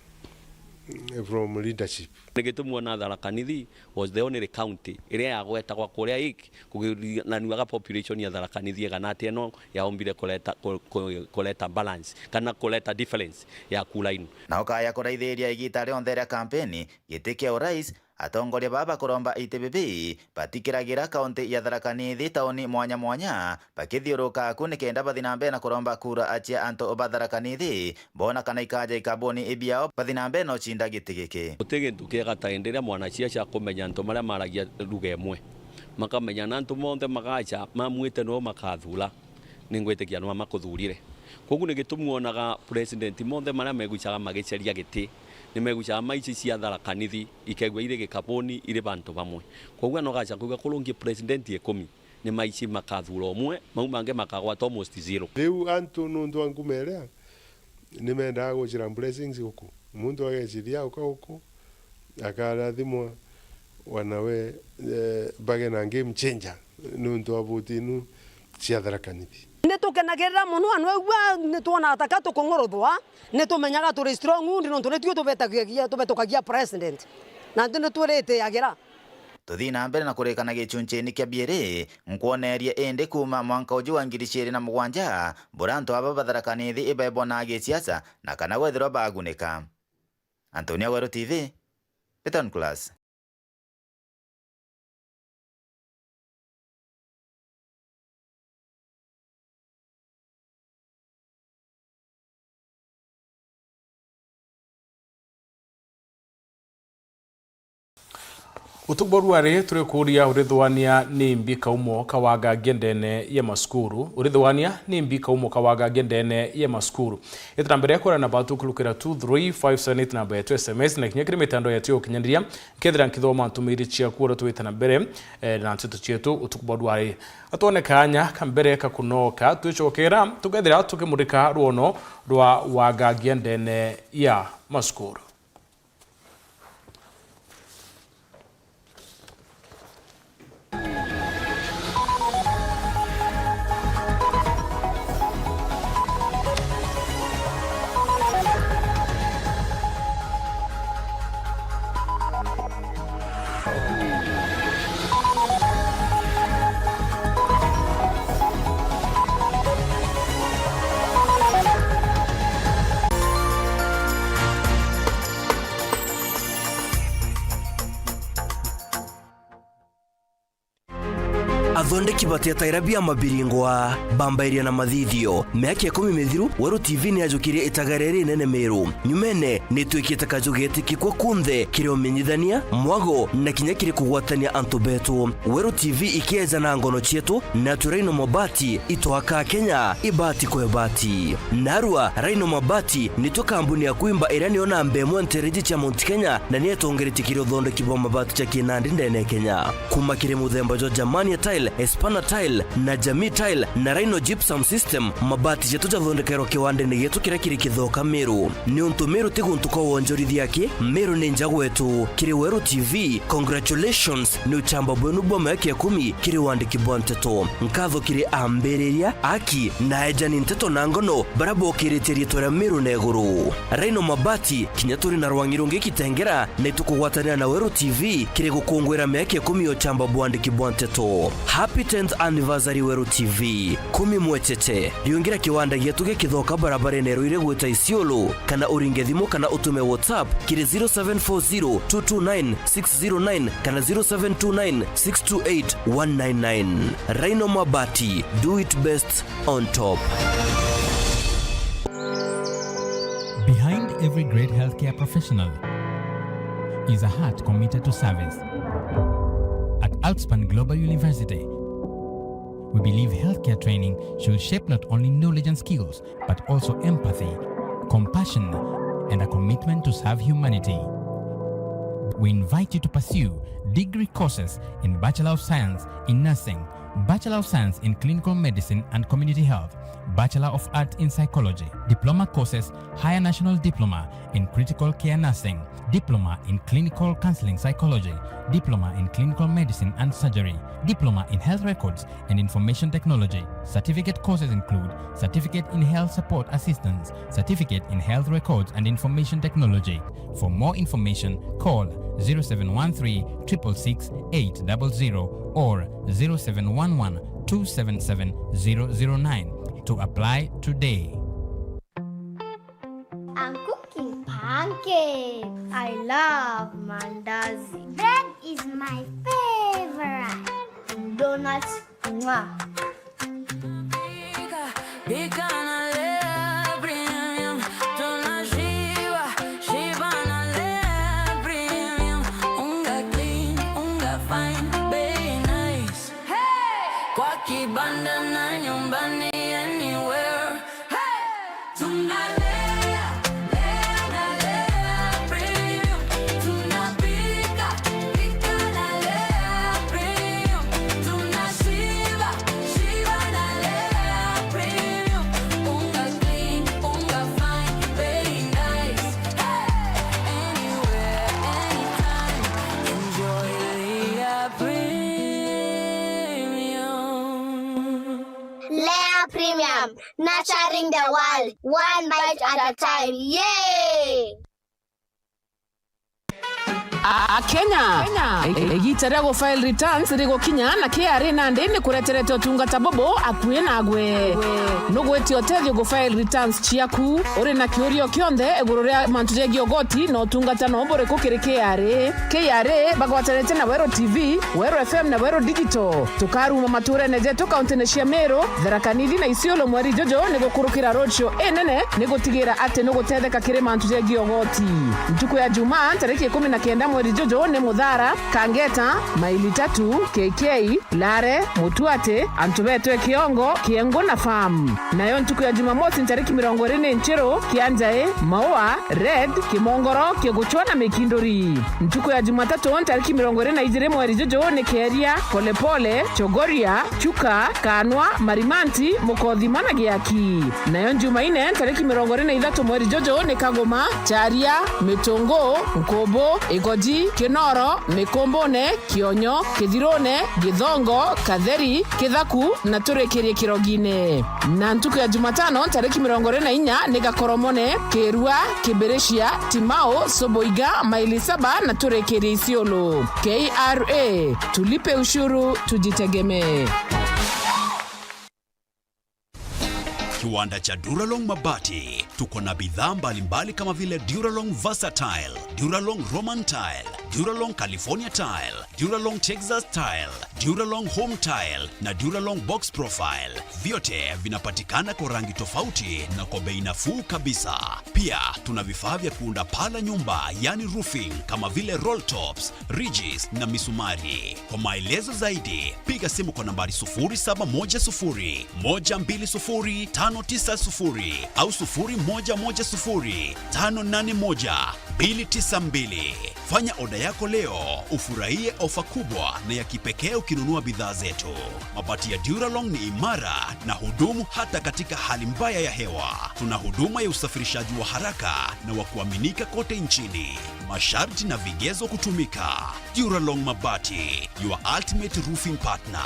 from leadership. Ni gitumi wona Tharaka Nithi was the only county iria yagwetagwa kuria iki, kugirinanua ga population ya Tharaka Nithi igana atia ino yaombire kureta, ku-, ku-, kureta balance kana kureta difference ya kura inu. Na ukaya kuraithiria igita rionthe ria kampeni giti kia urais, atongoria baba bakuromba iti bibi batikiragira kaunti ya Tharaka Nithi tauni mwanya mwanya, bakithiuruka aku nikenda bathi na mbere na kuromba kura cia antu ba Tharaka Nithi, bona kana ikaja ikabuni ibiao bathi na mbere na ucinda giti giki. Guti gintu kiega ta indi riria mwanasiasa akumenya antu maria maragia lugha imwe, makamenya na antu monthe magaca mamwite no makathura. Ningwitikia no amakuthurire. Koguo ni gitumi wonaga president monthe maria megucaga magiceria giti, ni megucaga maici cia Tharaka Nithi, ikegua iri gikabuni, iri bantu bamwe. Koguo no gaca kuuga kurungi president ikumi, ni maici makathura umwe, mau mangi makagwata almost zero. Riu antu nuntu wa nguma iria, ni mendaga gucira blessings guku. Muntu ageciria auka guku, akarathimwa, wanawe, eh, bage na game changer, nuntu wa vote inu cia Tharaka Nithi. Ni tukenagirira mono, anwegua ni twonaga taka tukung'uruthwa, ni tumenyaga turi strong, undi nuntu ni tui tubetagia-, tubetukagia president, na ni twiritiagira. Tuthii na mbere na kurikana gichunchini kia biiri, nkwonerie indi kuuma mwanka uju wa ngiri ciiri na mugwanja, bura antu aba ba Tharaka Nithi ibebonaa gisiasa na kana wethirwa bagunika. Antonia Weru T V, Beton Class. Utuku bwa ruari, turikuuria, urithwania ni mbi kaumo ka wagangia ndene ya masukuru? Urithwania ni mbi kaumo ka wagangia ndene ya masukuru? Ita na mbere, kwona namba tukurukira two three five seven eight namba yetu S M S, na kinya kiri mitandao yetu ya ukinyaniria, nkethira nkithoma ntumiri ciaku uria twite na mbere, eh, na nteto cietu utuku bwa ruari. Atwone kaanya ka mbere ka kunoka, twicokera, tukethira tukimurika rwono rwa wagangia ndene ya masukuru. Athondeki batietaira bia mabiringwa, bambairia na mathithio. Miaka ikumi mithiru, Weru T V ni yajukirie itagare rinene Meru. Nyumene, ni twikite kaju getikikwa kunthe kiri umenyithania, mwago, na kinya kiri kugwatania antu betu. Weru T V ikieja na ngono cietu, na twi Rhino Mabati, itwaka Kenya, ibati kwa ibati. Narua, Rhino Mabati, nitwe kambuni ya kuimba iria niyo namba imwe ntereji cia Mount Kenya, na ni etongeretie kiri uthondeki bwa mabati ja kinandi ndene ya Kenya. Kuma kiri muthemba jwa Germania Tile, Espana Tile, na Jamii Tile, na Rhino Gypsum System, mabati jetu jathondekerwa kiwandene gietu kiria kiri Kithoka, Meru. Niuntu Meru ti guntu kwa wonjorithia aki, Meru ni nja gwetu. Kiri Weru T V, congratulations, ni uchamba bwenu bwa miaka ikumi kiri wandiki bwa nteto. Nkatho kiri ambiriria, aki, na ejani nteto na ngono, baria bokiritie riitwa ria Meru na iguru. Rhino Mabati, kinya turi na rwangi rungi Kitengera, ni tukugwatanira na Weru T V kiri gukungwira miaka ikumi ya uchamba bwandiki bwa nteto. Happy tenth anniversary Weru T V. Kumi mwecheche. Riungira kiwanda gietu gi Kithoka barabarene Ruiri gwita Isiolo, kana uringe thimu kana utume WhatsApp kiri zero seven four zero two two nine six zero nine kana zero seven two nine six two eight one nine nine. Rhino Mabati, do it best on top. Behind every Every great healthcare professional is a heart committed to service. At Outspan Global University, we believe healthcare training should shape not only knowledge and skills, but also empathy, compassion, and a commitment to serve humanity. We invite you to pursue degree courses in Bachelor of Science in Nursing, Bachelor of Science in Clinical Medicine and Community Health, Bachelor of Arts in Psychology, diploma courses, Higher National Diploma in Critical Care Nursing, Diploma in Clinical Counseling Psychology, Diploma in Clinical Medicine and Surgery, Diploma in Health Records and Information Technology. Certificate courses include Certificate in Health Support Assistance, Certificate in Health Records and Information Technology. For more information, call zero seven one three triple six eight double zero or zero seven one one two seven seven zero zero nine to apply today. I'm cooking pancakes. I love mandazi. Bread is my favorite. Donuts, mwah. Pika, pika na Lea Premium. Tunashiba, shiba na Lea Premium. Unga clean, unga fine, bei nice. Hey! Kwa kibanda na nyumbani, anywhere. Hey! Tunalea, lea na Lea Premium. Tunapika, pika na Lea Premium. Tunashiba, shiba na Lea Premium. Unga clean, unga fine, bei nice. Hey! Anywhere, anytime. Enjoy Lea Premium. Lea Premium, nurturing the world, one bite at a time. Yay! A-, Akenya, e-, e-, igiita ria gufile returns rigukinya, na K R A nandi nikureterete utungata bubu akui nagwe. Nugwitia utethio gufile returns ciaku? Uri na kiuria o kionthe iguru ria mantu jegie ugoti na utungata no buriku kiri K R A? K R A bagwatanite na Weru T V, Weru F M na Weru Digital. Tukaruma maturene jetu kauntine cia Meru, Tharaka Nithi na Isiolo mweri juju ni gukurukira roadshow inene ni gutigira ati nugutetheka kiri mantu jegie ugoti. Ntuku ya Jumaa, tariki ikumi na kenda mweri juju ni Muthara, Kangeta, Maili Tatu, K K, Lare, Mutuate, antu betu e Kiongo, Kiengu na Farm. Nayo ntuku ya Jumamosi, ntariki mirongo iri ni Nchiru, Kianjai, Maua, Red, Kimongoro, Kiguchwa na Mikinduri. Ntuku ya Jumatatu, ntariki mirongo iri na ijiri mweri juju ni Keria, Polepole, Chogoria, Chuka, Kanwa, Marimanti, Mukothima na Giaki. Nayo Njumaine, ntariki mirongo iri na ithatu mweri juju ni Kaguma, Charia, Mitungu, Nkubu, Igoji, Kinoro, Mikumbune, Kionyo, Kithirune, Githongo, Katheri, Kithaku na turikirie Kirogine. Na ntuku ya Jumatano, ntariki mirongo iri na inya, ni Gakoromone, Kirua, Kibiricia, Timau, Soboiga, Maili Saba na turikirie Isiolo. K R A, tulipe ushuru, tujitegemee. Kiwanda cha Duralong Mabati. Tuko na bidhaa mbalimbali kama vile Duralong Versatile, Duralong Roman Tile, Duralong California Tile, Duralong Texas Tile, Duralong Home Tile na Duralong Box Profile. Vyote vinapatikana kwa rangi tofauti na kwa bei nafuu kabisa. Pia tuna vifaa vya kuunda paa la nyumba, yani roofing, kama vile roll tops, ridges na misumari. Kwa maelezo zaidi, piga simu kwa nambari sufuri saba moja sufuri, moja mbili sufuri, tano tisa sufuri au sufuri moja moja sufuri, tano nane moja, mbili tisa mbili. Fanya oda yako leo, ufurahie ofa kubwa na ya kipekee ukinunua bidhaa zetu. Mabati ya Duralong ni imara na hudumu hata katika hali mbaya ya hewa. Tuna huduma ya usafirishaji wa haraka na wa kuaminika kote nchini. Masharti na vigezo kutumika. Duralong Mabati, your ultimate roofing partner.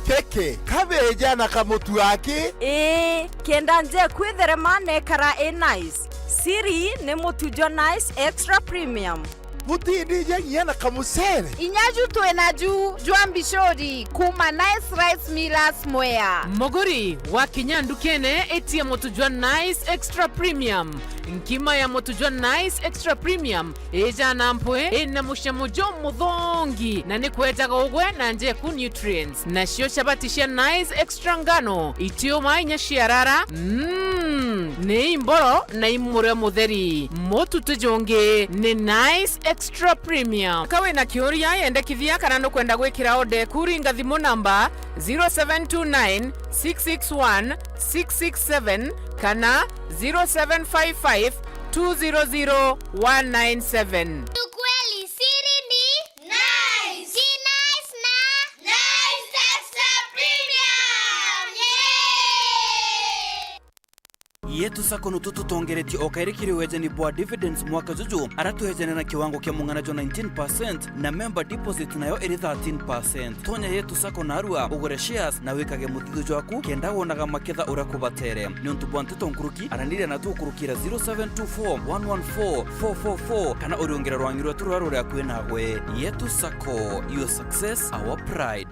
Kiki, kabeja na kamutu aki? Ii, kenda nje kwitherema nekara i nice. Siri ni mutu jwa Nice Extra Premium. Butindije nginya na kamucere. Inya ju twi na ju jwa mbicuri kuma Nice Rice Millers Mwea. Muguri, wakinya ndukene, itia mutu jwa Nice Extra Premium. Nkima ya mutu jwa Nice Extra Premium ijana mpwi, ina mucamo jumuthongi, na ni kwejaga ugwe na njeku nutrients. Nacio chabati cia Nice Extra ngano, itiuma inya ciarara, mm, ni imboro na imurio mutheri. Mutu ti jungi, ni Nice Extra Premium. Ka wina kiuria, yendekithia kana nukwenda gwikira order eku, ringa thimu namba zero seven two nine, six six one, six six seven kana zero seven five five, two zero zero, one nine seven. Ukweli siri ni Nice. Ki Nice na Nice Extra Premium. Yay! Yetu Sacco nutu tutongeretie o kairi kiri wejani bwa dividends mwaka juju, ara twejane na kiwango kia mung'ana jwa nineteen percent na member deposit nayo iri thirteen percent. Tonya Yetu Sacco narua, ugure shares na wikage muthithu jwaku kenda wonaga maketha uria kubatere. Niuntu bwa nteto nkuruki, araniria na tukurukira zero seven two four, one one four, four four four kana uriungire rwangi rwetu ruria ruri akui nagwe. Yetu Sacco, your success, our pride.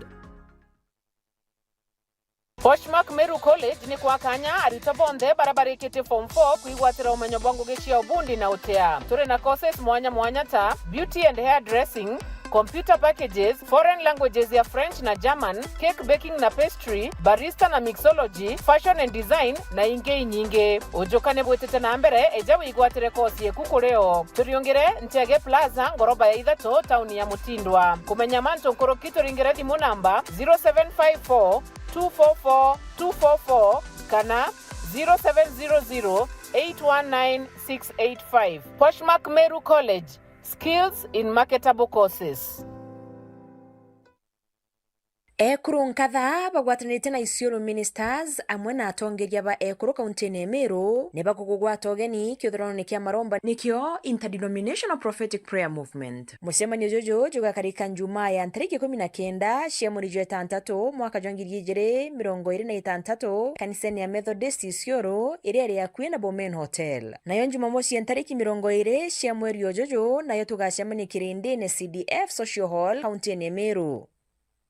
Poshmark Meru College ni kwa kanya arutwo bonthe baria barikitie form four kwigwatira umenyo bwa ngugi cia ubundi na utea. Turi na courses mwanya mwanya ta beauty and hair dressing, computer packages, foreign languages ya French na German, cake baking na pastry, barista na mixology, fashion and design, na ingi inyingi. Ujuka ni bwitite na mbere, eja wigwatire course yeku kuri o. Turiungire Ntege Plaza, ngoroba ya ithatu, tauni ya Mutindwa. Kumenya mantu nkuruki, turingire thimu namba zero seven five four, two four four, two four four kana zero seven zero zero, eight one nine, six eight five. Poshmark Meru College, skills in marketable courses. Ekuru nkatha bagwatanirite na Isiolo Ministers amwe na atongeria ba ekuru kauntine ya Meru ni bakugugwata ugeni kiuthiranone kia maromba, nikio Interdenominational Prophetic Prayer Movement. Mucemanio juju jugakarika Njumaa ya ntariki ikumi na kenda cia mweri jwa itantatu mwaka jwa ngiri ijiri mirongo iri na itantatu kanisene ya Methodist Isiolo iria iri akui na Bomen Hotel. Nayo Njumamosi ya ntariki mirongo iri cia mweri ujuju nayo tugacemania kirindine C D F Social Hall, kauntine ya Meru.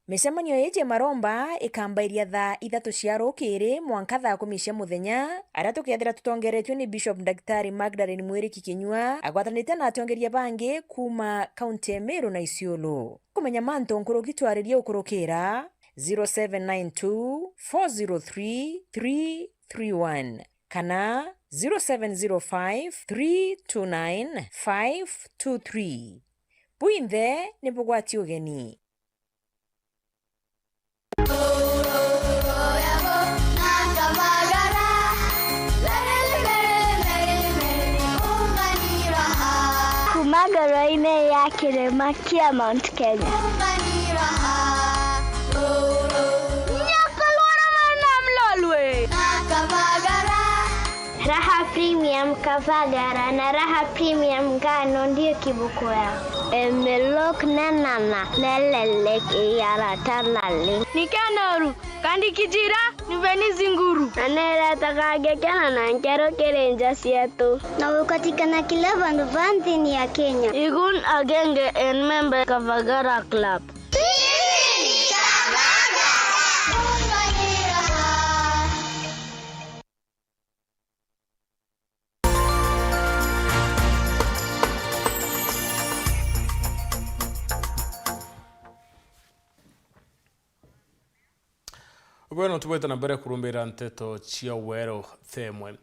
Micemanio iji ya maromba ikambairia thaa ithatu cia rukiri mwanka thaa kumi cia muthenya, aria tukethira tutongeretue ni Bishop Daktari Magdalene Mwiriki Kinyua, agwatanite na atongeria bangi kuuma kaunti ya Meru na Isiolo. Kumenya mantu nkuruki, twaririe ukurukira zero seven nine two, four zero three, three three one kana zero seven zero five, three two nine, five two three. Bwinthe ni bugwati ugeni. Kuma ngoro-inĩ ya kĩrĩma kĩa Mount Kenya. Raha Premium Kavagara na Raha Premium Ngano ndio kiboko yao. Emelok nenana nelelek iyara tanali. Nikenoru, kandi kijira, niveni zinguru. Na neretaga ngekena na nkero kiri nja cietu. Na gukatikana kila vandu va nthini ya Kenya. Igun agenge en member Kavagara Club. Bwenu tubwite na mbere kurumbira nteto cia Weru Themwe.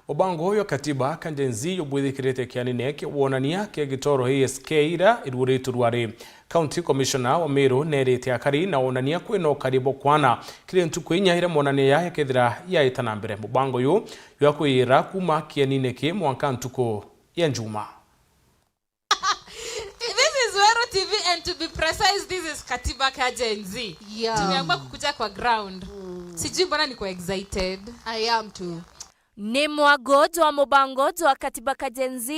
Mubango uyu katiba ka Gen Z yubwithikirite kianine kia wonania kia Gitoro A S K ira iruuritwe Rwari. County Commissioner wa Meru nerite akari na wonania kwina ukari bukwana kiri ntuku inya iria monania ya yakethira yaita na mbere. Mubango uyu jwa kwiyira kuma kianine ki mwanka ntuku ya Njuma. This is Weru T V and to be precise, this is Katiba ka Gen Z. Yeah. Tumeamua kukuja kwa ground. Sijui mbona niko excited. I am too. Ni mwago jwa mubango jwa Katiba ka Gen Z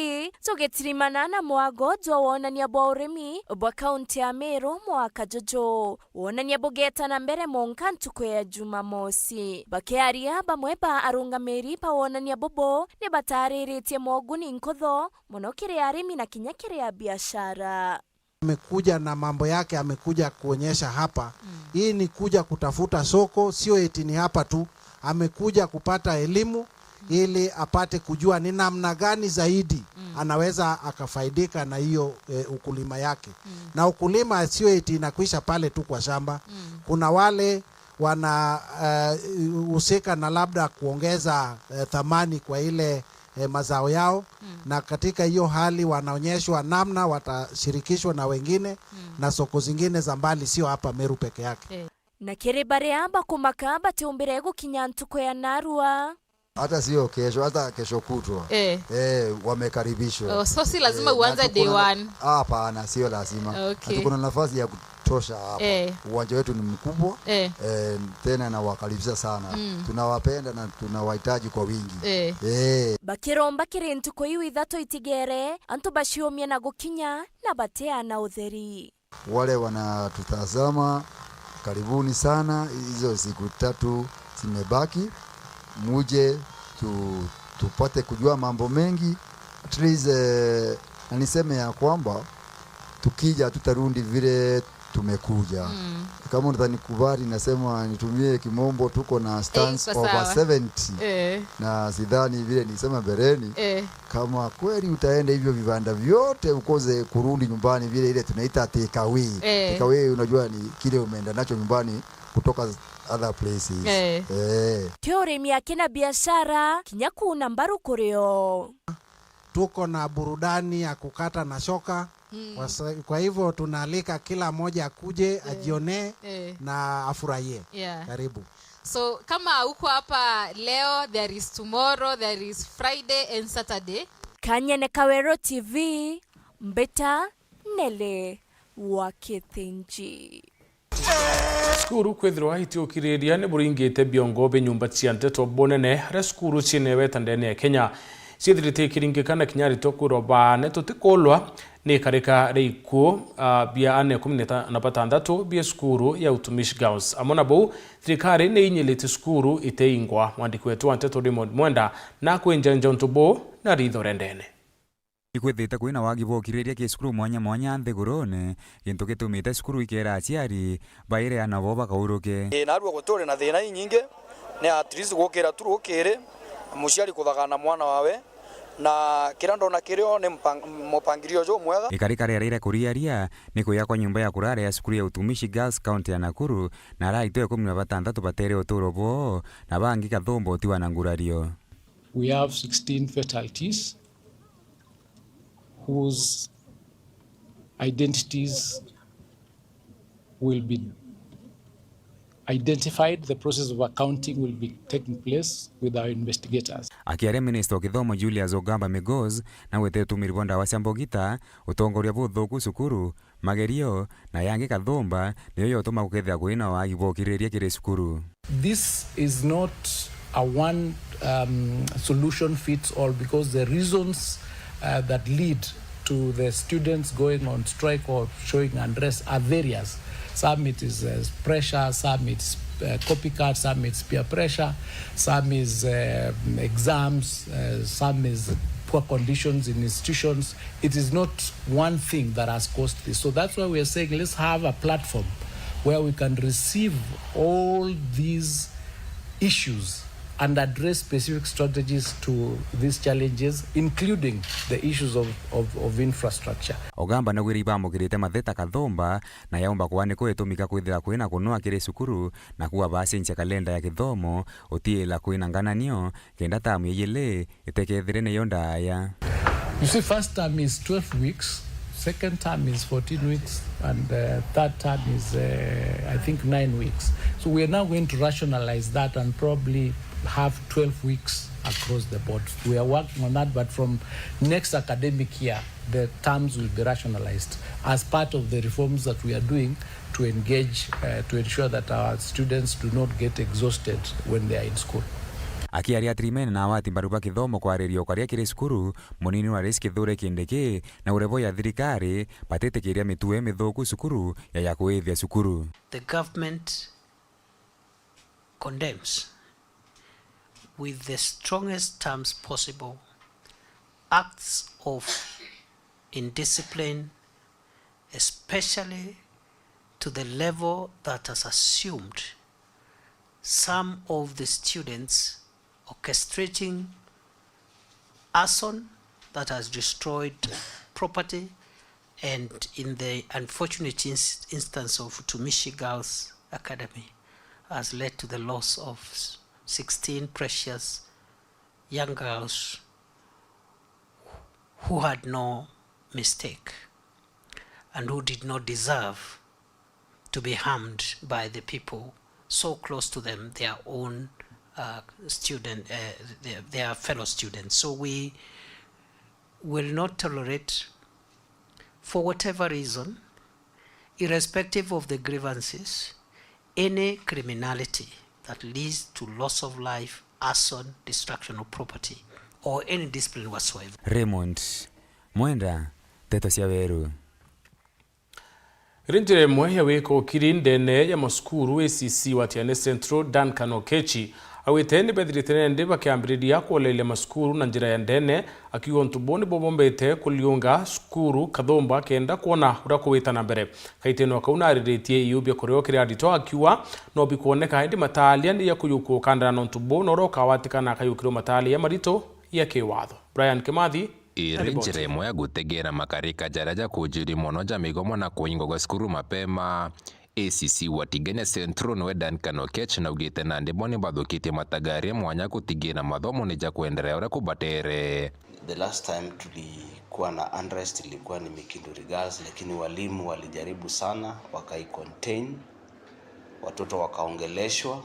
jugitirimana na mwago jwa wonania bwa urimi bwa kaunti ya Meru mwaka juju. Wonania bugeeta na mbere mwanka ntuku ya Jumamosi. Bakiaria, bamwe ba arungamiri ba wonania bubu ni bataariritie moguni nkutho mono kiri arimi na kinya kiri abiashara. Amekuja na mambo yake, amekuja kuonyesha hapa. Hii ni kuja kutafuta soko, sio eti ni hapa tu. Amekuja kupata elimu ili apate kujua ni namna gani zaidi anaweza akafaidika na hiyo, eh, ukulima yake. Na ukulima sio eti inakwisha pale tu kwa shamba. Kuna wale wana, eh, husika na labda kuongeza, eh, thamani kwa ile, eh, mazao yao, na katika hiyo hali wanaonyeshwa namna watashirikishwa na wengine na soko zingine za mbali, sio hapa Meru peke yake. Na kiri baria bakumaka batiumbire gukinya ntuku ya narua. Hata sio kesho, hata kesho kutwa. Eh. Eh, wamekaribishwa. Oh, so si lazima Eh, na uanze tuko day na na-, one? Hapana, sio lazima. Okay. Na tuko na nafasi ya kutosha hapa. Eh. Uwanja wetu ni mkubwa. Eh. Eh, tena nawakaribisha sana. Tunawapenda na tunawahitaji kwa wingi. Eh. Eh. Bakiromba kiri ntuku iu ithatu itigere, antu baciumie na gukinya na bateana utheri. Wale wanatutazama, karibuni sana. Hizo siku tatu zimebaki, muje tu-, tupate kujua mambo mengi. At least, eh, na niseme ya kwamba tukija tutarundi vile tumekuja. Kama utanikubali, nasema nitumie kimombo, tuko na stands over seventy. Eh. Na sidhani vile nisema mbeleni, kama kweli utaenda hivyo vibanda vyote ukose kurudi nyumbani vile ile tunaita take away. Eh. Take away, unajua ni kile umeenda nacho nyumbani kutoka other places. Eh. Eh. Ti urimi, akina biashara, kinya kuuna mbaru kurio. Tuko na burudani ya kukata na shoka. Kwa sa-, kwa hivyo tunaalika kila mmoja akuje, ajionee na afurahie. Yeah. Karibu. So, kama uko hapa leo, there is tomorrow, there is Friday and Saturday. Kanyene Kawero T V, Mbita Nele wa Kithinji. Cukuru kwithirwa itiukiriria ni buringite biongo bi nyumba cia nteto bunene, aria cukuru ciene weta ndene ya Kenya ciithirite ikiringika na kinya aritwa kwirwa baane tutikulwa ni ikarika ria ikuo, ah, bia aana ikumi na batandatu bia cukuru ya Utumishi Girls. Amwe na buu, thirikari ni inyiritie cukuru iteingwa. Mwandiki wetu wa nteto Raymond Mwenda na kwinjanja untu buu na ritho ria ndene. Ikwithite kwina wagi bwa ukiriria ki cukuru mwanya mwanya nthigurune, gintu gitumite cukuru ikera aciari baire aana bao bakauruke. Ii, narua guturi na thina inyingi, ni at least gukira tu rukiri, muciari kuthagana mwana wawe, na kiria ndona kirio ni mpang-, mupangirio jumwega. Ikarika riaraire kuriaria ni kuya kwa nyumba ya kurara ya cukuru ya Utumishi Girls County ya Nakuru, na aritwa ikumi na batandatu batere uturo bwoo, na bangi kathumba utiwa na ngurario. We have sixteen fatalities whose identities will be identified. The process of accounting will be taking place with our investigators. Akiaria, minista wa kithomo Julius Ogamba Migos na gwete utumiri bwa ndawa cia mbogita, utongoria buthuku cukuru, magerio na yangi kathumba niyo yotuma gukethira kwina wagi bwa ukiriria kiri cukuru. This is not a one, um, solution fits all, because the reasons, uh, that lead to the students going on strike or showing unrest are various. Some it is, uh, pressure, some it's, uh, copycat, some it's peer pressure, some is, uh, exams, uh, some is poor conditions in institutions. It is not one thing that has caused this. So that's why we are saying let's have a platform where we can receive all these issues and address specific strategies to these challenges, including the issues of, of, of infrastructure. Ogamba nagwire ibamukirite matheta kathumba na yaumba kwaa niko itumika kwithira kwina kunua kiri cukuru, na kuwa bacenjia kalenda ya kithomo, utiila kwina ngananio, kenda tamu ya ijili itekethire niyo ndaaya. You see, first term is twelve weeks, second term is fourteen weeks, and, uh, third term is, uh, I think, nine weeks. So we are now going to rationalize that and probably have twelve weeks across the board. We are working on that, but from next academic year, the terms will be rationalized as part of the reforms that we are doing to engage, uh, to ensure that our students do not get exhausted when they are in school. Akiaria Tirimene na awati mbaru ba kithomo kwariria ukaria kiri cukuru, munini wa Rais Kithure Kindiki na urevo ya thirikari batitikiria mitue mithuku cukuru ya ya kuithia cukuru. The government condemns with the strongest terms possible acts of indiscipline, especially to the level that has assumed some of the students orchestrating arson that has destroyed property and, in the unfortunate ins- instance of Tumishi Girls Academy, has led to the loss of sixteen precious young girls who had no mistake and who did not deserve to be harmed by the people so close to them, their own uh, student, uh, their, their fellow students. So we will not tolerate, for whatever reason, irrespective of the grievances, any criminality that leads to loss of life, arson, destruction of property, or any discipline whatsoever. Raymond Mwenda, Nteto cia Weru. Iri njira imwe ya gwika ukiri ndene ya macukuru, A C C wa Tiani Central, Duncan Okechi, augite ni bethirite nandi bakiambiriria kwolereria macukuru na njira ya ndene, akiuga untu buu nibo bombite kuriunga cukuru kathumba kenda kwona uria kugwita na mbere. Kaitino kau nariritie iu bia kurio kiri aritwa akiuga no bikwoneka indi matalia ni ya kuyukua ukandana na untu buu na uria ukawatikana akayukirwa matalia marito ya kiwatho. Brian Kimathi. Iri njira imwe ya gutegera makarika jaria jakujirie mono ja migomo na kuingwa gwa cukuru mapema. A C C wa Tigania Central niwe Duncan Okech naugite nandi bo ni bathukitie matagaria mwanya gutigira mathomo ni ja kwenderea uria kubatere. The last time tulikuwa na unrest ilikuwa ni Mikinduri Girls, lakini walimu walijaribu sana, wakai contain, watoto wakaongeleshwa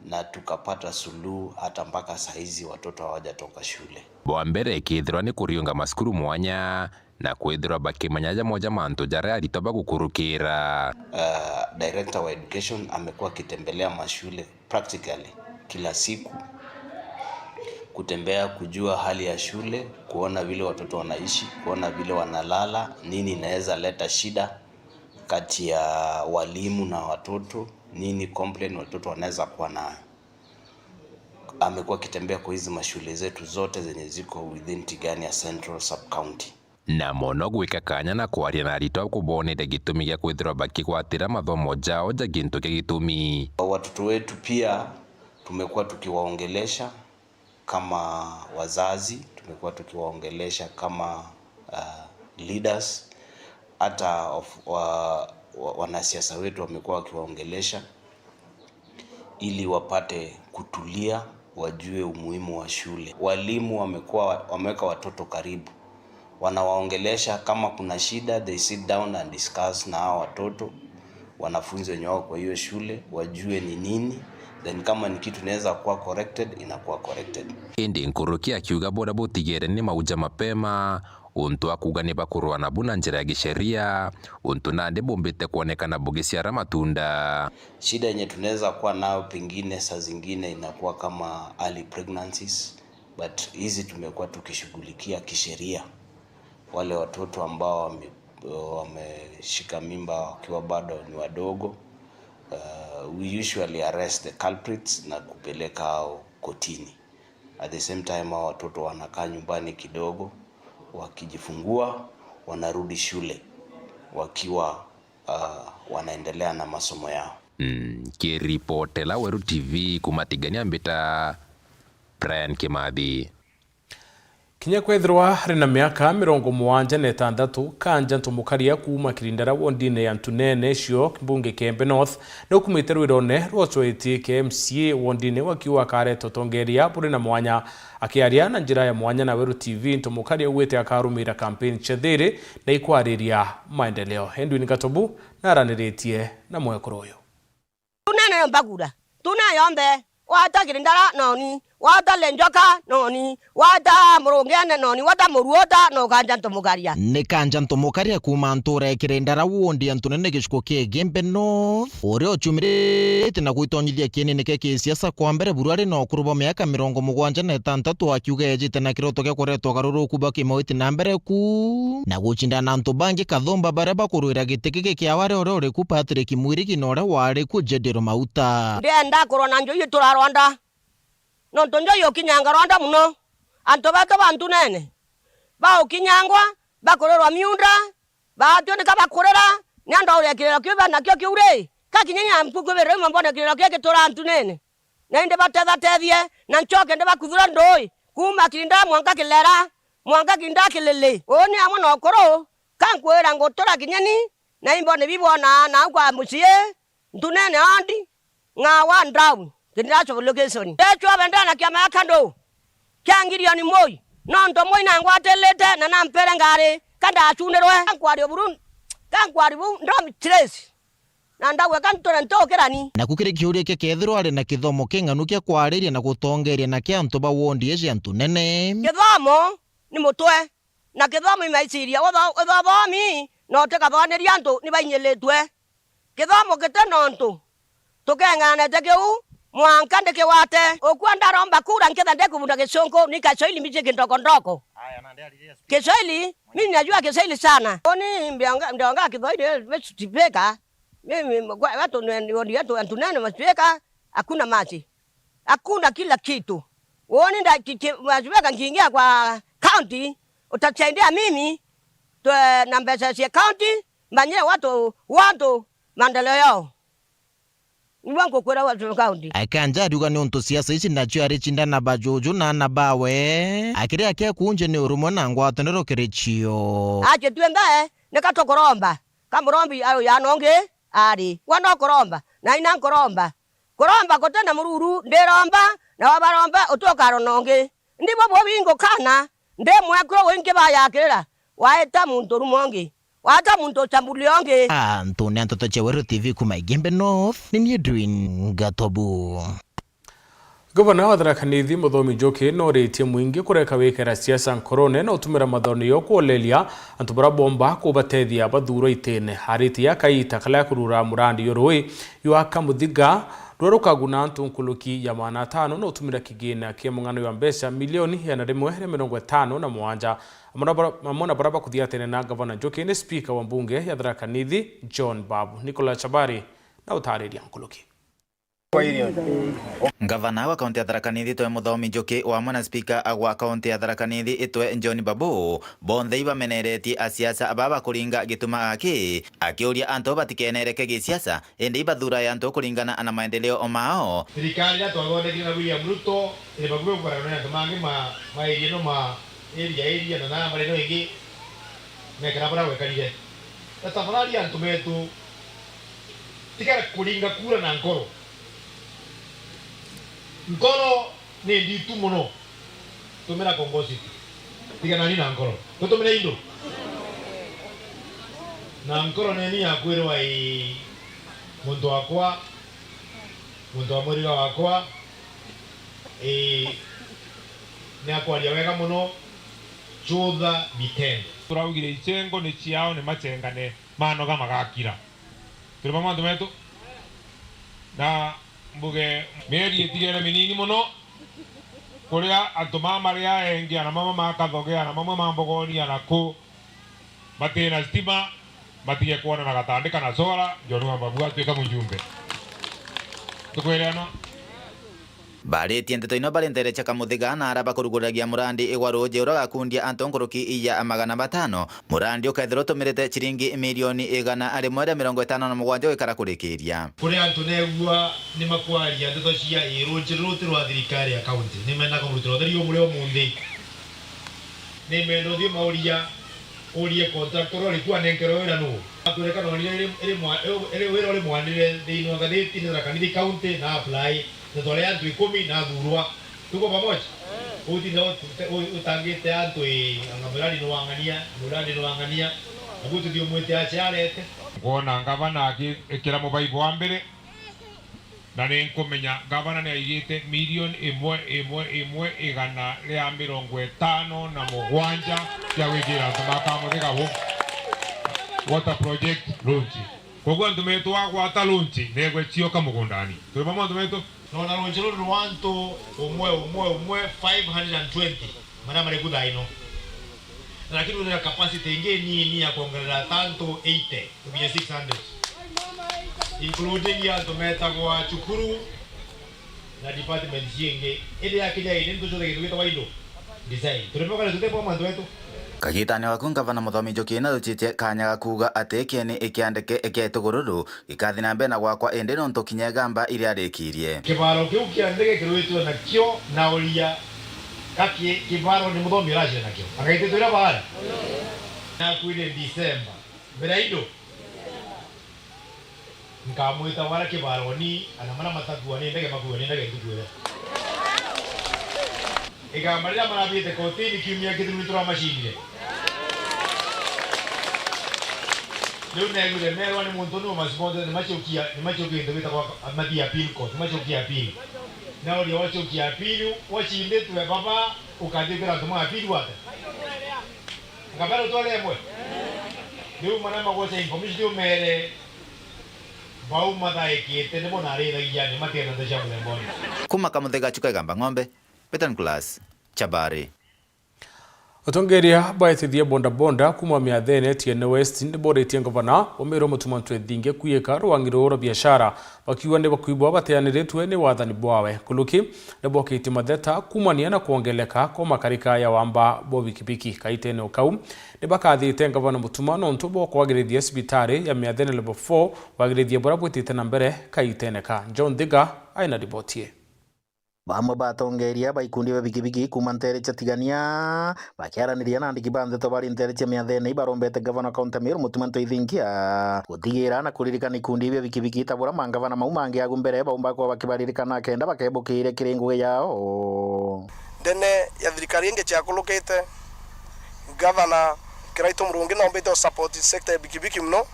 na tukapata suluhu, hata mpaka saizi watoto hawajatoka shule. Bwa mbere ikithirwa ni kuriunga macukuru mwanya na kwithirwa bakimenya jamwe ja mantu jaria aritwa bagukurukira. Uh, director wa education amekuwa akitembelea mashule practically kila siku, kutembea kujua hali ya shule, kuona vile watoto wanaishi, kuona vile wanalala, nini inaweza leta shida kati ya walimu na watoto, nini complain watoto wanaweza kuwa nayo. Amekuwa akitembea kwa hizi mashule zetu zote zenye ziko within Tigania Central Sub County. Na mono gwika kanya na kwaria na aritwa kuboneria gitumi gia kwithirwa bakigwatira mathomo jao ja gintu kia gitumi. Watoto wetu pia tumekuwa tukiwaongelesha kama wazazi, tumekuwa tukiwaongelesha kama, uh, leaders, hata of, wa, wa, wanasiasa wetu wamekuwa wakiwaongelesha ili wapate kutulia, wajue umuhimu wa shule. Walimu wamekuwa, wameweka watoto karibu, wanawaongelesha. Kama kuna shida, they sit down and discuss na hawa watoto, wanafunzi wenye wako kwa hiyo shule, wajue ni nini, then kama ni kitu inaweza kuwa corrected, inakuwa corrected. Indi nkuruki akiuga buria butigere ni mauja mapema, untu akuuga ni bakurua nabu na njira ya gisheria, untu nandi bumbite kwonekana bugiciara matunda. Shida yenye tunaweza kuwa nayo pengine saa zingine inakuwa kama early pregnancies, but hizi tumekuwa tukishughulikia kisheria. Wale watoto ambao wame-, wameshika mimba wakiwa bado ni wadogo, uh, we usually arrest the culprits na kupeleka hao kotini. At the same time, hao watoto wanakaa nyumbani kidogo, wakijifungua, wanarudi shule wakiwa, uh, wanaendelea na masomo yao. Mm, kiripotela Weru T V kuma Tigania mbita Brian Kimathi. Kinya kwethirwa ari na miaka mirongo mugwanja na itantatu, Kanja Ntumukaria kuuma Kirindara wondine ya Ntunene cio mbunge Kiembe North, ni ukumite rwirone rwa ucwetie kia M C A wondine wakiuga akareta utongeria buri na mwanya. Akiaria na njira ya mwanya na Weru T V, Ntumukaria augite akarumira kampeni cia thiri na ikwariria maendeleo. Edwin Gatobu naraniritie na mwekuru uyu. Tunene mbagura. Tuna yonthe. Wata Kirindara noni. Wata le njoka, noni. Wata murungene, noni. Wata muruota, no kanja ntumukaria. Ni kanja ntumukaria kuuma ntuura ya Kirindara, wondi ya Ntunene, gicigo kia Igembe North, uria uciumirite na gwitonyithia kienene kia kisiasa kwa mbere buru ari na ukuru bwa miaka mirongo mugwanja na itantatu, akiuga ejite na kiroto gia kureta ugaruruku bwa kimauti na mbere ku, na gucindana na antu bangi kathumba baria bakurwira giti giki kia wari uria uri ku Patrick Mwirigi na uria wari ku Jediro Mauta. Ndienda kurwa na njuji turarwanda. Nontu njo yukinyanga rwanda mono. Antu betu ba Ntunene baukinyangwa, bakurirwa miunda, baatwika bakurira, ni antu auria kiriro kiu bena kio kiu ri, ka kinya nya mpuku biri imwe mbone kiriro kio gituraa Ntunene. Na indi batethatethie, na ncoke ndibakuthure ndui, kuuma Kirindara mwanka Kilera, mwanka Kirindara Kilili. Uuni amwe na ukuru, ka nkwira ngutura kinya ni, na imbone bibwonaa nau kwa mucii, Ntunene ondi, ng'a wa ndrau, Kirindara Sub-location. Ndechwa bendera na kiama ya KANU kia ngirioni moi, nontu moi nangwatirite na nampere ngari, ka ndacundirwe, ka nkwari buru, ka nkwari bu, ndom trace. Na ndauga ka nture ntukirani. Naku kiri kiuria kia kethirwa ari na kithomo king'anu kia kwariria na gutongeria na kia antu ba wondi iji ya Ntunene. Kithomo ni mutwe, na kithomo i maiciria. Utho-, uthobomi na utikathoniria antu ni bainyilitwe. Kithomo giti na untu tukeng'anete kiu, mwanka ndikigwate. Ukua ndaromba kura nketha ndikubunda gicunku, ni Kiswahili mbici kindokondoko. Kiswahili, mimi najua Kiswahili sana. Uni mbionga, mbionga Kiswahili, Mister Speaker. Mimi, kwa watu ni, ni, ni, watu, watu nene, Mister Speaker, hakuna maji. Hakuna kila kitu. Uoni nda-, ki-, ki-, Mister Speaker, nkiingia kwa county, utasaidia mimi, twe, na mbeca cia county, manyire watu, watu maendeleo yao. Niguo ngukwira wa Toro County. Akanja ariuga ni untu siasa ici nacio ari cindana ba juju na ana bawe, akiria kia kunje ni urumwe na ngwataniro kiri cio. Acio twinthe, nika tukuromba. Ka murombi ayo yana ungi ari. Gwa no kuromba, na ina nkuromba. Kuromba guti na mururu, ndiromba, na wabaromba uti ukarona ungi. Ndibwo bubi ngukana, ndi mwekuru wingi bayakirira, waita muntu uruma ungi, waita muntu uchambulia ungi. Antu ni antoto cia Weru T V kuma Igembe North, ni ni Edwin Gatobu. Gavana wa Tharaka Nithi Muthomi Njuki noritie mwingi kureka wikira siasa nkorone na utumira mathoni yo kuoleria antu baria bomba kubatethia bathuurwa itine. Aritie akaita karia kurura murandi yo rui ywa Kamuthiga ruria rukaguna antu nkuruki ya magana atano na utumira kigina kia mung'ano ya mbeca milioni igana rimwe ria mirongo itano na mugwanja. Amwe na bara-, amwe na baria bakuthia tene na Gavana Njuki ni spika wa mbunge ya Tharaka Nithi John Babu. Nicholas Chabari na utariria nkuruki. Ngavana wa kaunti ya Tharaka Nithi Itwe Muthomi Njuki, o amwe na spika wa kaunti ya Tharaka Nithi Itwe John Babu, bonthe ibameneretie asiasa baba bakuringa gituma gaki, akiuria antu batikenereke gisiasa, indi ibathuurae antu kuringana na maendeleo mao. Thirikari iria twathondekire na William Ruto iri bakuhi gukarana na antu mangi ma, ma area ino ma area, area na na mareno ingi mekara baria gwekarire. Na tafadhali antu betu, tiga kuringa kura na nkoro. Nkoro ni nditu mono. Tumira kongositi. Tiganani na nkoro. Tutumire indu. Na nkoro neni yakwirwa ii muntu wakwa, muntu wa mwiriga wakwa, ii ni akwaria wega mono. Chutha vitendo. Turaugire ichengo ni ciao, ni machengane, manoga magakira. Turi bamwe antu betu? Na mbuge mieri itigere minini mono, kuria antu mama mari aengi, ana mama ma Kathoge, ana mama ma Mbogoni, ana ku, matina stima, matige kwona na gatandi kana solar, John wa Mbabu atuika mujumbe. Tukwelewana? Baritie nteto ino bari ntere cia Kamuthiga na ara bakuruguragia murandi igwa ruuji uria ugakundia antu nkuruki ya magana matano. Murandi ukethirwa utumirite ciringi milioni igana rimwe ria mirongo itano na mugwanja gwikara kurikiria. Kuri antu neegua ni makwaria nteto cia ii, ruuji ruru ti rwa thirikari ya kaunti, ni menda kumurutira utheri umuri umunthi. Ni menda uthii mauria, urie contractor uri ku anenkerwe wira nuu? Akwire kana wonire iri, iri mwa-, iri, iri wira uri mwanire thiini wa ngathiti ni Tharaka Nithi County na apply. Ndeto ria antu ikumi na athurwa. Tuko pamoja? Utinda ut-, ut-, utangite antu ii, anga murandi ni wa ng'ania, murandi ni wa ng'ania. Nabu tuthii umwite aciarete. Nkwona ngavana akikira mubaibu wa mbere. Na ni nkumenya ngavana ni aigite milioni imwe, imwe, imwe, igana ria mirongo itano na mugwanja cia gwikira antu ba Kamuthiga wo-, water project launch. Koguo antu betu bagwata launch, negwe cioka mugundani. Turi bamwe antu betu? Nona launch ruru rwa antu umwe, umwe, umwe, five hundred and twenty, maria mari ku thaa ino. Lakini wina capacity ingi nini ya kwongerera ta antu eighty. Tukinya six hundred. Including antu metagwa cukuru na departments ingi. Indi ya kinya indi nitucothe kintu gitagwa indo. Design. Turi bamwe kana tuti bamwe antu betu? Kagitani waku, Ngavana Muthomi Njuki narucitie kanya ga kuuga ati kieni ikiandike kia itugururu gikathi na mbere na gwakwa, indi nontu kinya igamba iria arikirie. Kibaro kiu kia ndege kirwitwe nakio na uria gaki kibaro ni Muthomi uracina nakio. Agaititwe ira baara. Nakwire December. Mbere ya indo. Nkamwita wara kibaroni, ana mana matakua ni ndege makua ni ndege ntukuire. Igamba riria marathiite kotini kiumia kithiru ni turamacindire. Riu neguire merwa ni muntu ni umasponsa ni macokia ni macokia into bitagwa mathia appeal court, ni macokia appeal. Na uria wacokia appeal wacinditwe baba ukathi kwira antu ma appeal wate. Ngabere utware imwe. Riu maria magwete information umere bau mathaikite nibo narithagia ni matienda nthi cia muthemba uri. Kuma Kamuthega Chuka Igamba Ng'ombe, Peter Nicholas, Chabari. Atongeria baetithia bodaboda kuma miathene Tiene West niboritie ngavana wa Meru Mutuma Ntwethinge kwiika rwangi ruu rwa biashara, bakiuga ni bakwigua bateaniritwe ni wathani bwawe. Nkuruki nibokitie matheta kumania na kwongeleka kwa makarika ya wamba bwa bikibiki. Kaitene o kau, nibakathite ngavana Mutuma nontu bwa kwagirithia cibitari ya Miathene Level four, wagirithia buria bwitite na mbere kaitene ka. John Thiga aina riboti ii. Bamwe ba atongeria ba ikundi bia bikibiki kuuma nteere cia Tigania bakiaraniria na andiki ba nteto bari nteere cia Miathene ibarombete ngavana wa kaunti ya Meru Mutuma Ntwethinge gutigira na kuririkana ikundi bia bikibiki ta buria mangavana mau mangi agu mbere baumba kuba bakibaririkana kenda bakebukiire kiri ngugi yao. Ndene ya thirikari ingi ciakurukite, Gavana Kiraitu Murungi noombite u support sector ya bikibiki mono.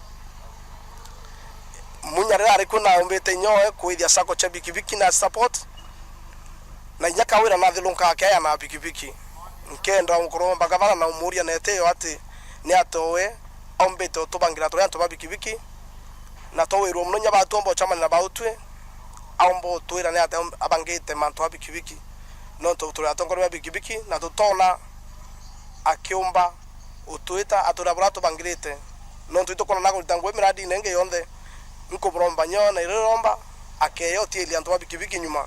Munya riria ari kuo, noombite inyowe kwithia sacco cia bikibiki na support, na inya kawira nathirunkaga kiaya na bikibiki. Nkenda kuromba gavana na umuria na itio ati niatia we aumbite utubangira turi antu ba bikibiki, na twawirwa mono inya batuomba ucamania na bautwi, aumba utwira niatia abangite mantu a bikibiki, nontu turi atongoria ba bikibiki na tutona akiumba utwita atwira buria atubangirite, nontu itukwona na kurita ngugi miradine ingi yonthe. Nkumuromba nyo na iriromba akeya utiiria antu ba bikibiki nyuma,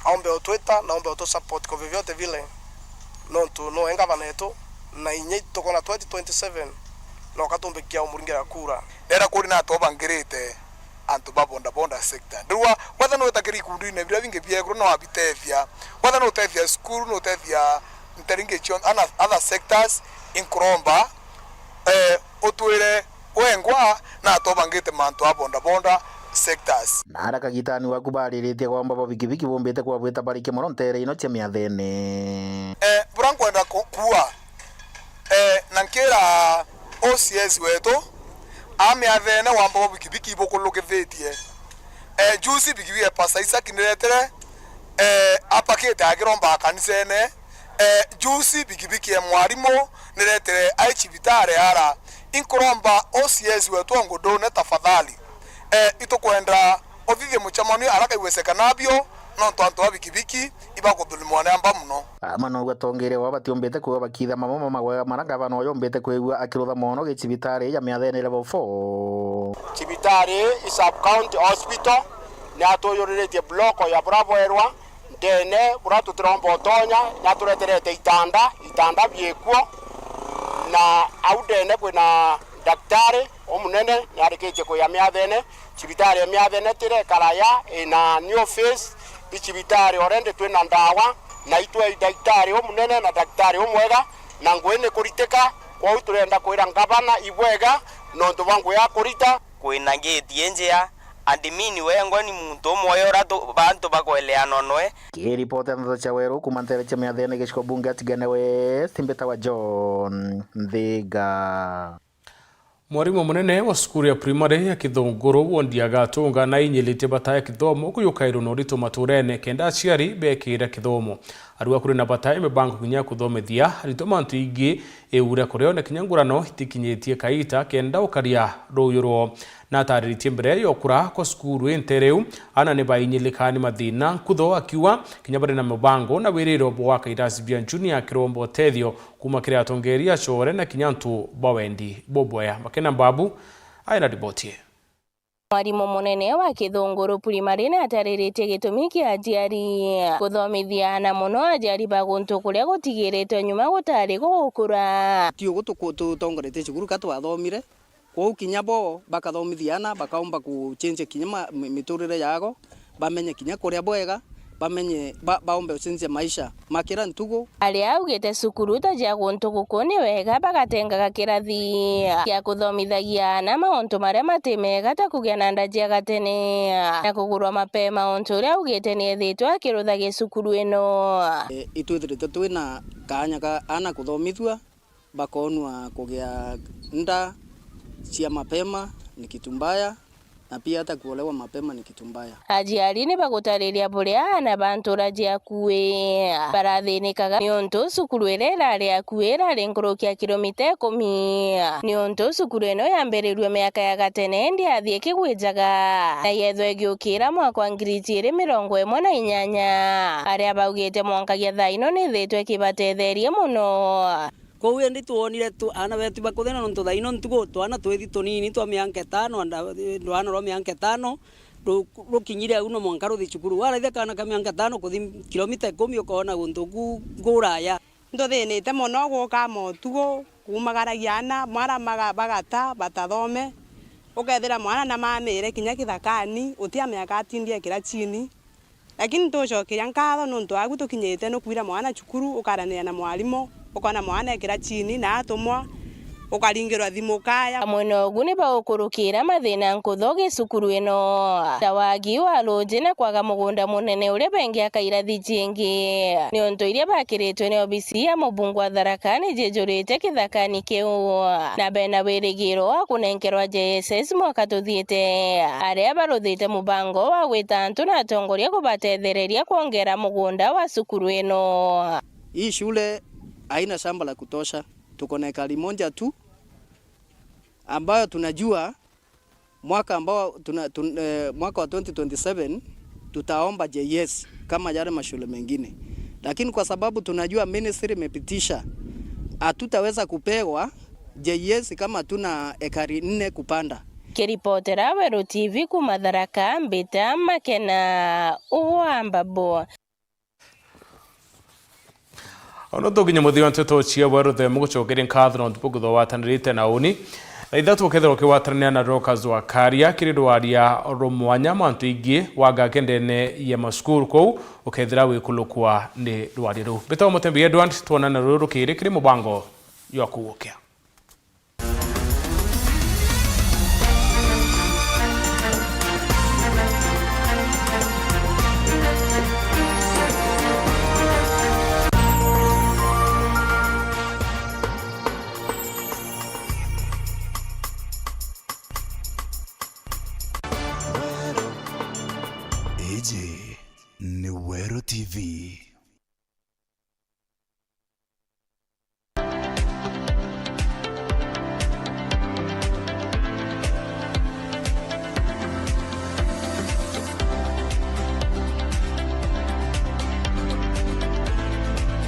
aumbe utwita na aumbe utu support kwa vyovyote vile, nontu nowe ngavana etu, na inya itukona twenty twenty-seven noka tumbikia umuringira kura. Ndenda kuria ni atia ubangirite antu ba bodaboda sector. Ndirwa, whether nutakiri ikundine biria bingi bia iguru no abitethia. Whether nutethia cukuru, nutethia nteere ingi cionthe, ana other sectors, inkuromba, eh, utwire wengwa na atia ubangite mantu a bodaboda sectors. Nara kagitani waku bariritie kwamba ba bikibiki bumbite kwabwita barikia mono nteere ino cia Miathene. Eh, buria nkwenda ku-, kuuga, eh, na nkira O C S wetu, a Miathene wamba bwa bikibiki ibukurukithitie. Eh, juzi bikibiki ya Pastor Isaac niretere, eh, apakite akiromba kanisene. Eh, juzi bikibiki ya mwarimu niretere ai cibitari ara. Inkuromba O C S wetu wa Ngundune tafadhali. Eh, itukwenda uthithie mucemanio ara kaiwesekana bio, nontu antu ba bikibiki ibakuthurimwa ni amba mono. Ama noguo atongeria bao batiumbite kuuga bakiitha mamwe ma magwega maria ngavana uyu umbite kwigua akirutha mono gi cibitari ya Miathene Level four. Cibitari i sub county hospital ni atuyuriritie block ya buria bwerwa ndene buria tutiromba utonya, ni atureterete itanda, itanda biikuo, na au ndene kwina daktari umunene ni arikitie kuya Miathene. Cibitari ya Miathene tirekara ya ina new phase, i cibitari already twina ndawa, na itwe i daktari umunene na daktari umwega, na ngugi ni kuritika. Kwou turenda kwira ngavana ibwega nontu bwa ngugi ya kurita. Kwina ngiti injea, admin wengwa ni muntu umwe uria tu-, bantu bakweleanwa noe. Kiripoti ya Nthotho cia Weru kuuma nteere cia Miathene, gicigo bunge ya Tigania West, mbitawa John Nthiga. Mwarimu munene wa cukuru ya primary ya Kithunguru, wondi ya Gatunga, nainyiritie bata ya kithomo kuyukairwa na urito maturene kenda aciari bekira kithomo. Arua kuri na bata ya mibango kinya kuthomithia aritwa mantu ingi, iura kurio na kinya ngurano itikinyitie kaita kenda ukaria ruuyu rwao. Natariritie mbere ya ukura kwa cukuru intere iu, ana ni bainyilika ni mathina nkutho, akiuga kinya bari na mubango na wiriro bwa gwaka irasi bia junior kiromba utethio kuma kiri atongeria acore na kinya antu ba wendi bubwea. Makena Mbabu aina riboti ii. Mwarimu munene wa Kithunguru Primary ni atariritie gitumi kia aciari kuthomithia ana, mono aciari ba guntu kuria gutigiritwe nyuma gutari gugukura. Ti ugu tuku-, tutongoretie cukuru ka twathomire, kwou kinya bo bakathomithia ana, bakaumba kuchenjia kinya ma-, mi-, miturire yago, bamenye kinya kuria bwega, bamenye ba-, baumbe gucenjia maisha ma kira ntugu. Aria augite cukuru ta cia guntu guku ni wega bagatengaga kirathi gia kuthomithagia ana mauntu maria mati mega, ta kugia na nda cia gatene na kugurwa mapema, untu uria augite ni ethitwe akiruthagia cukuru ino. E, itwithirite twina kaanya ka ana kuthomithua, bakoonwa kugia nda cia mapema ni kitu mbaya, na pia hata kuolewa mapema ni kitu mbaya. Aciari ni bagutariria buria ana ba ntura cia akui barathinikaga, niuntu cukuru iria irari akui irari nkuruki ya kilomita ikumi. Niuntu cukuru ino yambirirue miaka ya gatene, indi yathii ikigwijaga, na yethwa igiukira mwaka wa ngiri ijiri mirongo imwe na inyanya, aria baugite mwankagia thaa ino nithitwe ikibatetheria mono. Kwou indi twonire tu-, aana betu bakuthina, nontu thaa ino ntugu twana twithi tunini twa mianka itano, anda-, rwana rwa mianka itano ru-, rukinyire au no mwanka ruthi cukuru. Waraithia kaana ka mianka itano kuthi kilomita ikumi, ukoona guntu ku-, kuraya. Ntuthinite mono guka motugu, kuumagaragia aana, mara maga-, bagata, batathome. Ukethira mwana namamire kinya kithakani, uti a miaka atindie kirachini. Lakini tucokeria nkatho nontu agu tukinyite nukwira mwana cukuru, ukaraniria na mwarimu, ukona mwana ekira chini na atumwa, ukaringirwa thimu ukaya. Amwe nogu ni baukurukira mathina nkutho gicukuru ino, ta wagi wa ruuji na kwaga mugunda munene uria bengiaka irathi cingi, niuntu iria bakiritwe ni obisi ya mubunge wa Tharaka ni ciijurite kithakani kiu, na bena wirigiro wa kunenkerwa J S S mwaka tuthiite, aria baruthite mubango wa gwita antu na atongoria kubatethereria kwongera mugunda wa cukuru ino. Hii shule haina shamba la kutosha, tuko na ekari moja tu, ambayo tunajua mwaka ambao tuna-, tun-, eh, mwaka wa twenty twenty-seven tutaomba J S kama yale mashule mengine, lakini kwa sababu tunajua ministry imepitisha, hatutaweza kupewa J S kama hatuna ekari nne kupanda. Kiripotera Weru T V kuma Tharaka, mbita Makena wa Mbabu. Ono tukinye muthia wa nteto cia bwa ruthemu, gucokeria nkatho nontu bwa kwithirwa watanirite na uni. Na ithatu ukethirwa ukigwatanania na Dorcas wa Karia kiri rwaria rwa mwanya mantu ingi wa ngake ndene ya masukuru kuu, ukethira wikulukwa ni rwaria ruu. Mbitagwa Mutembi Edward, twonana ruu rukiri kiri mubango jwa kugukia.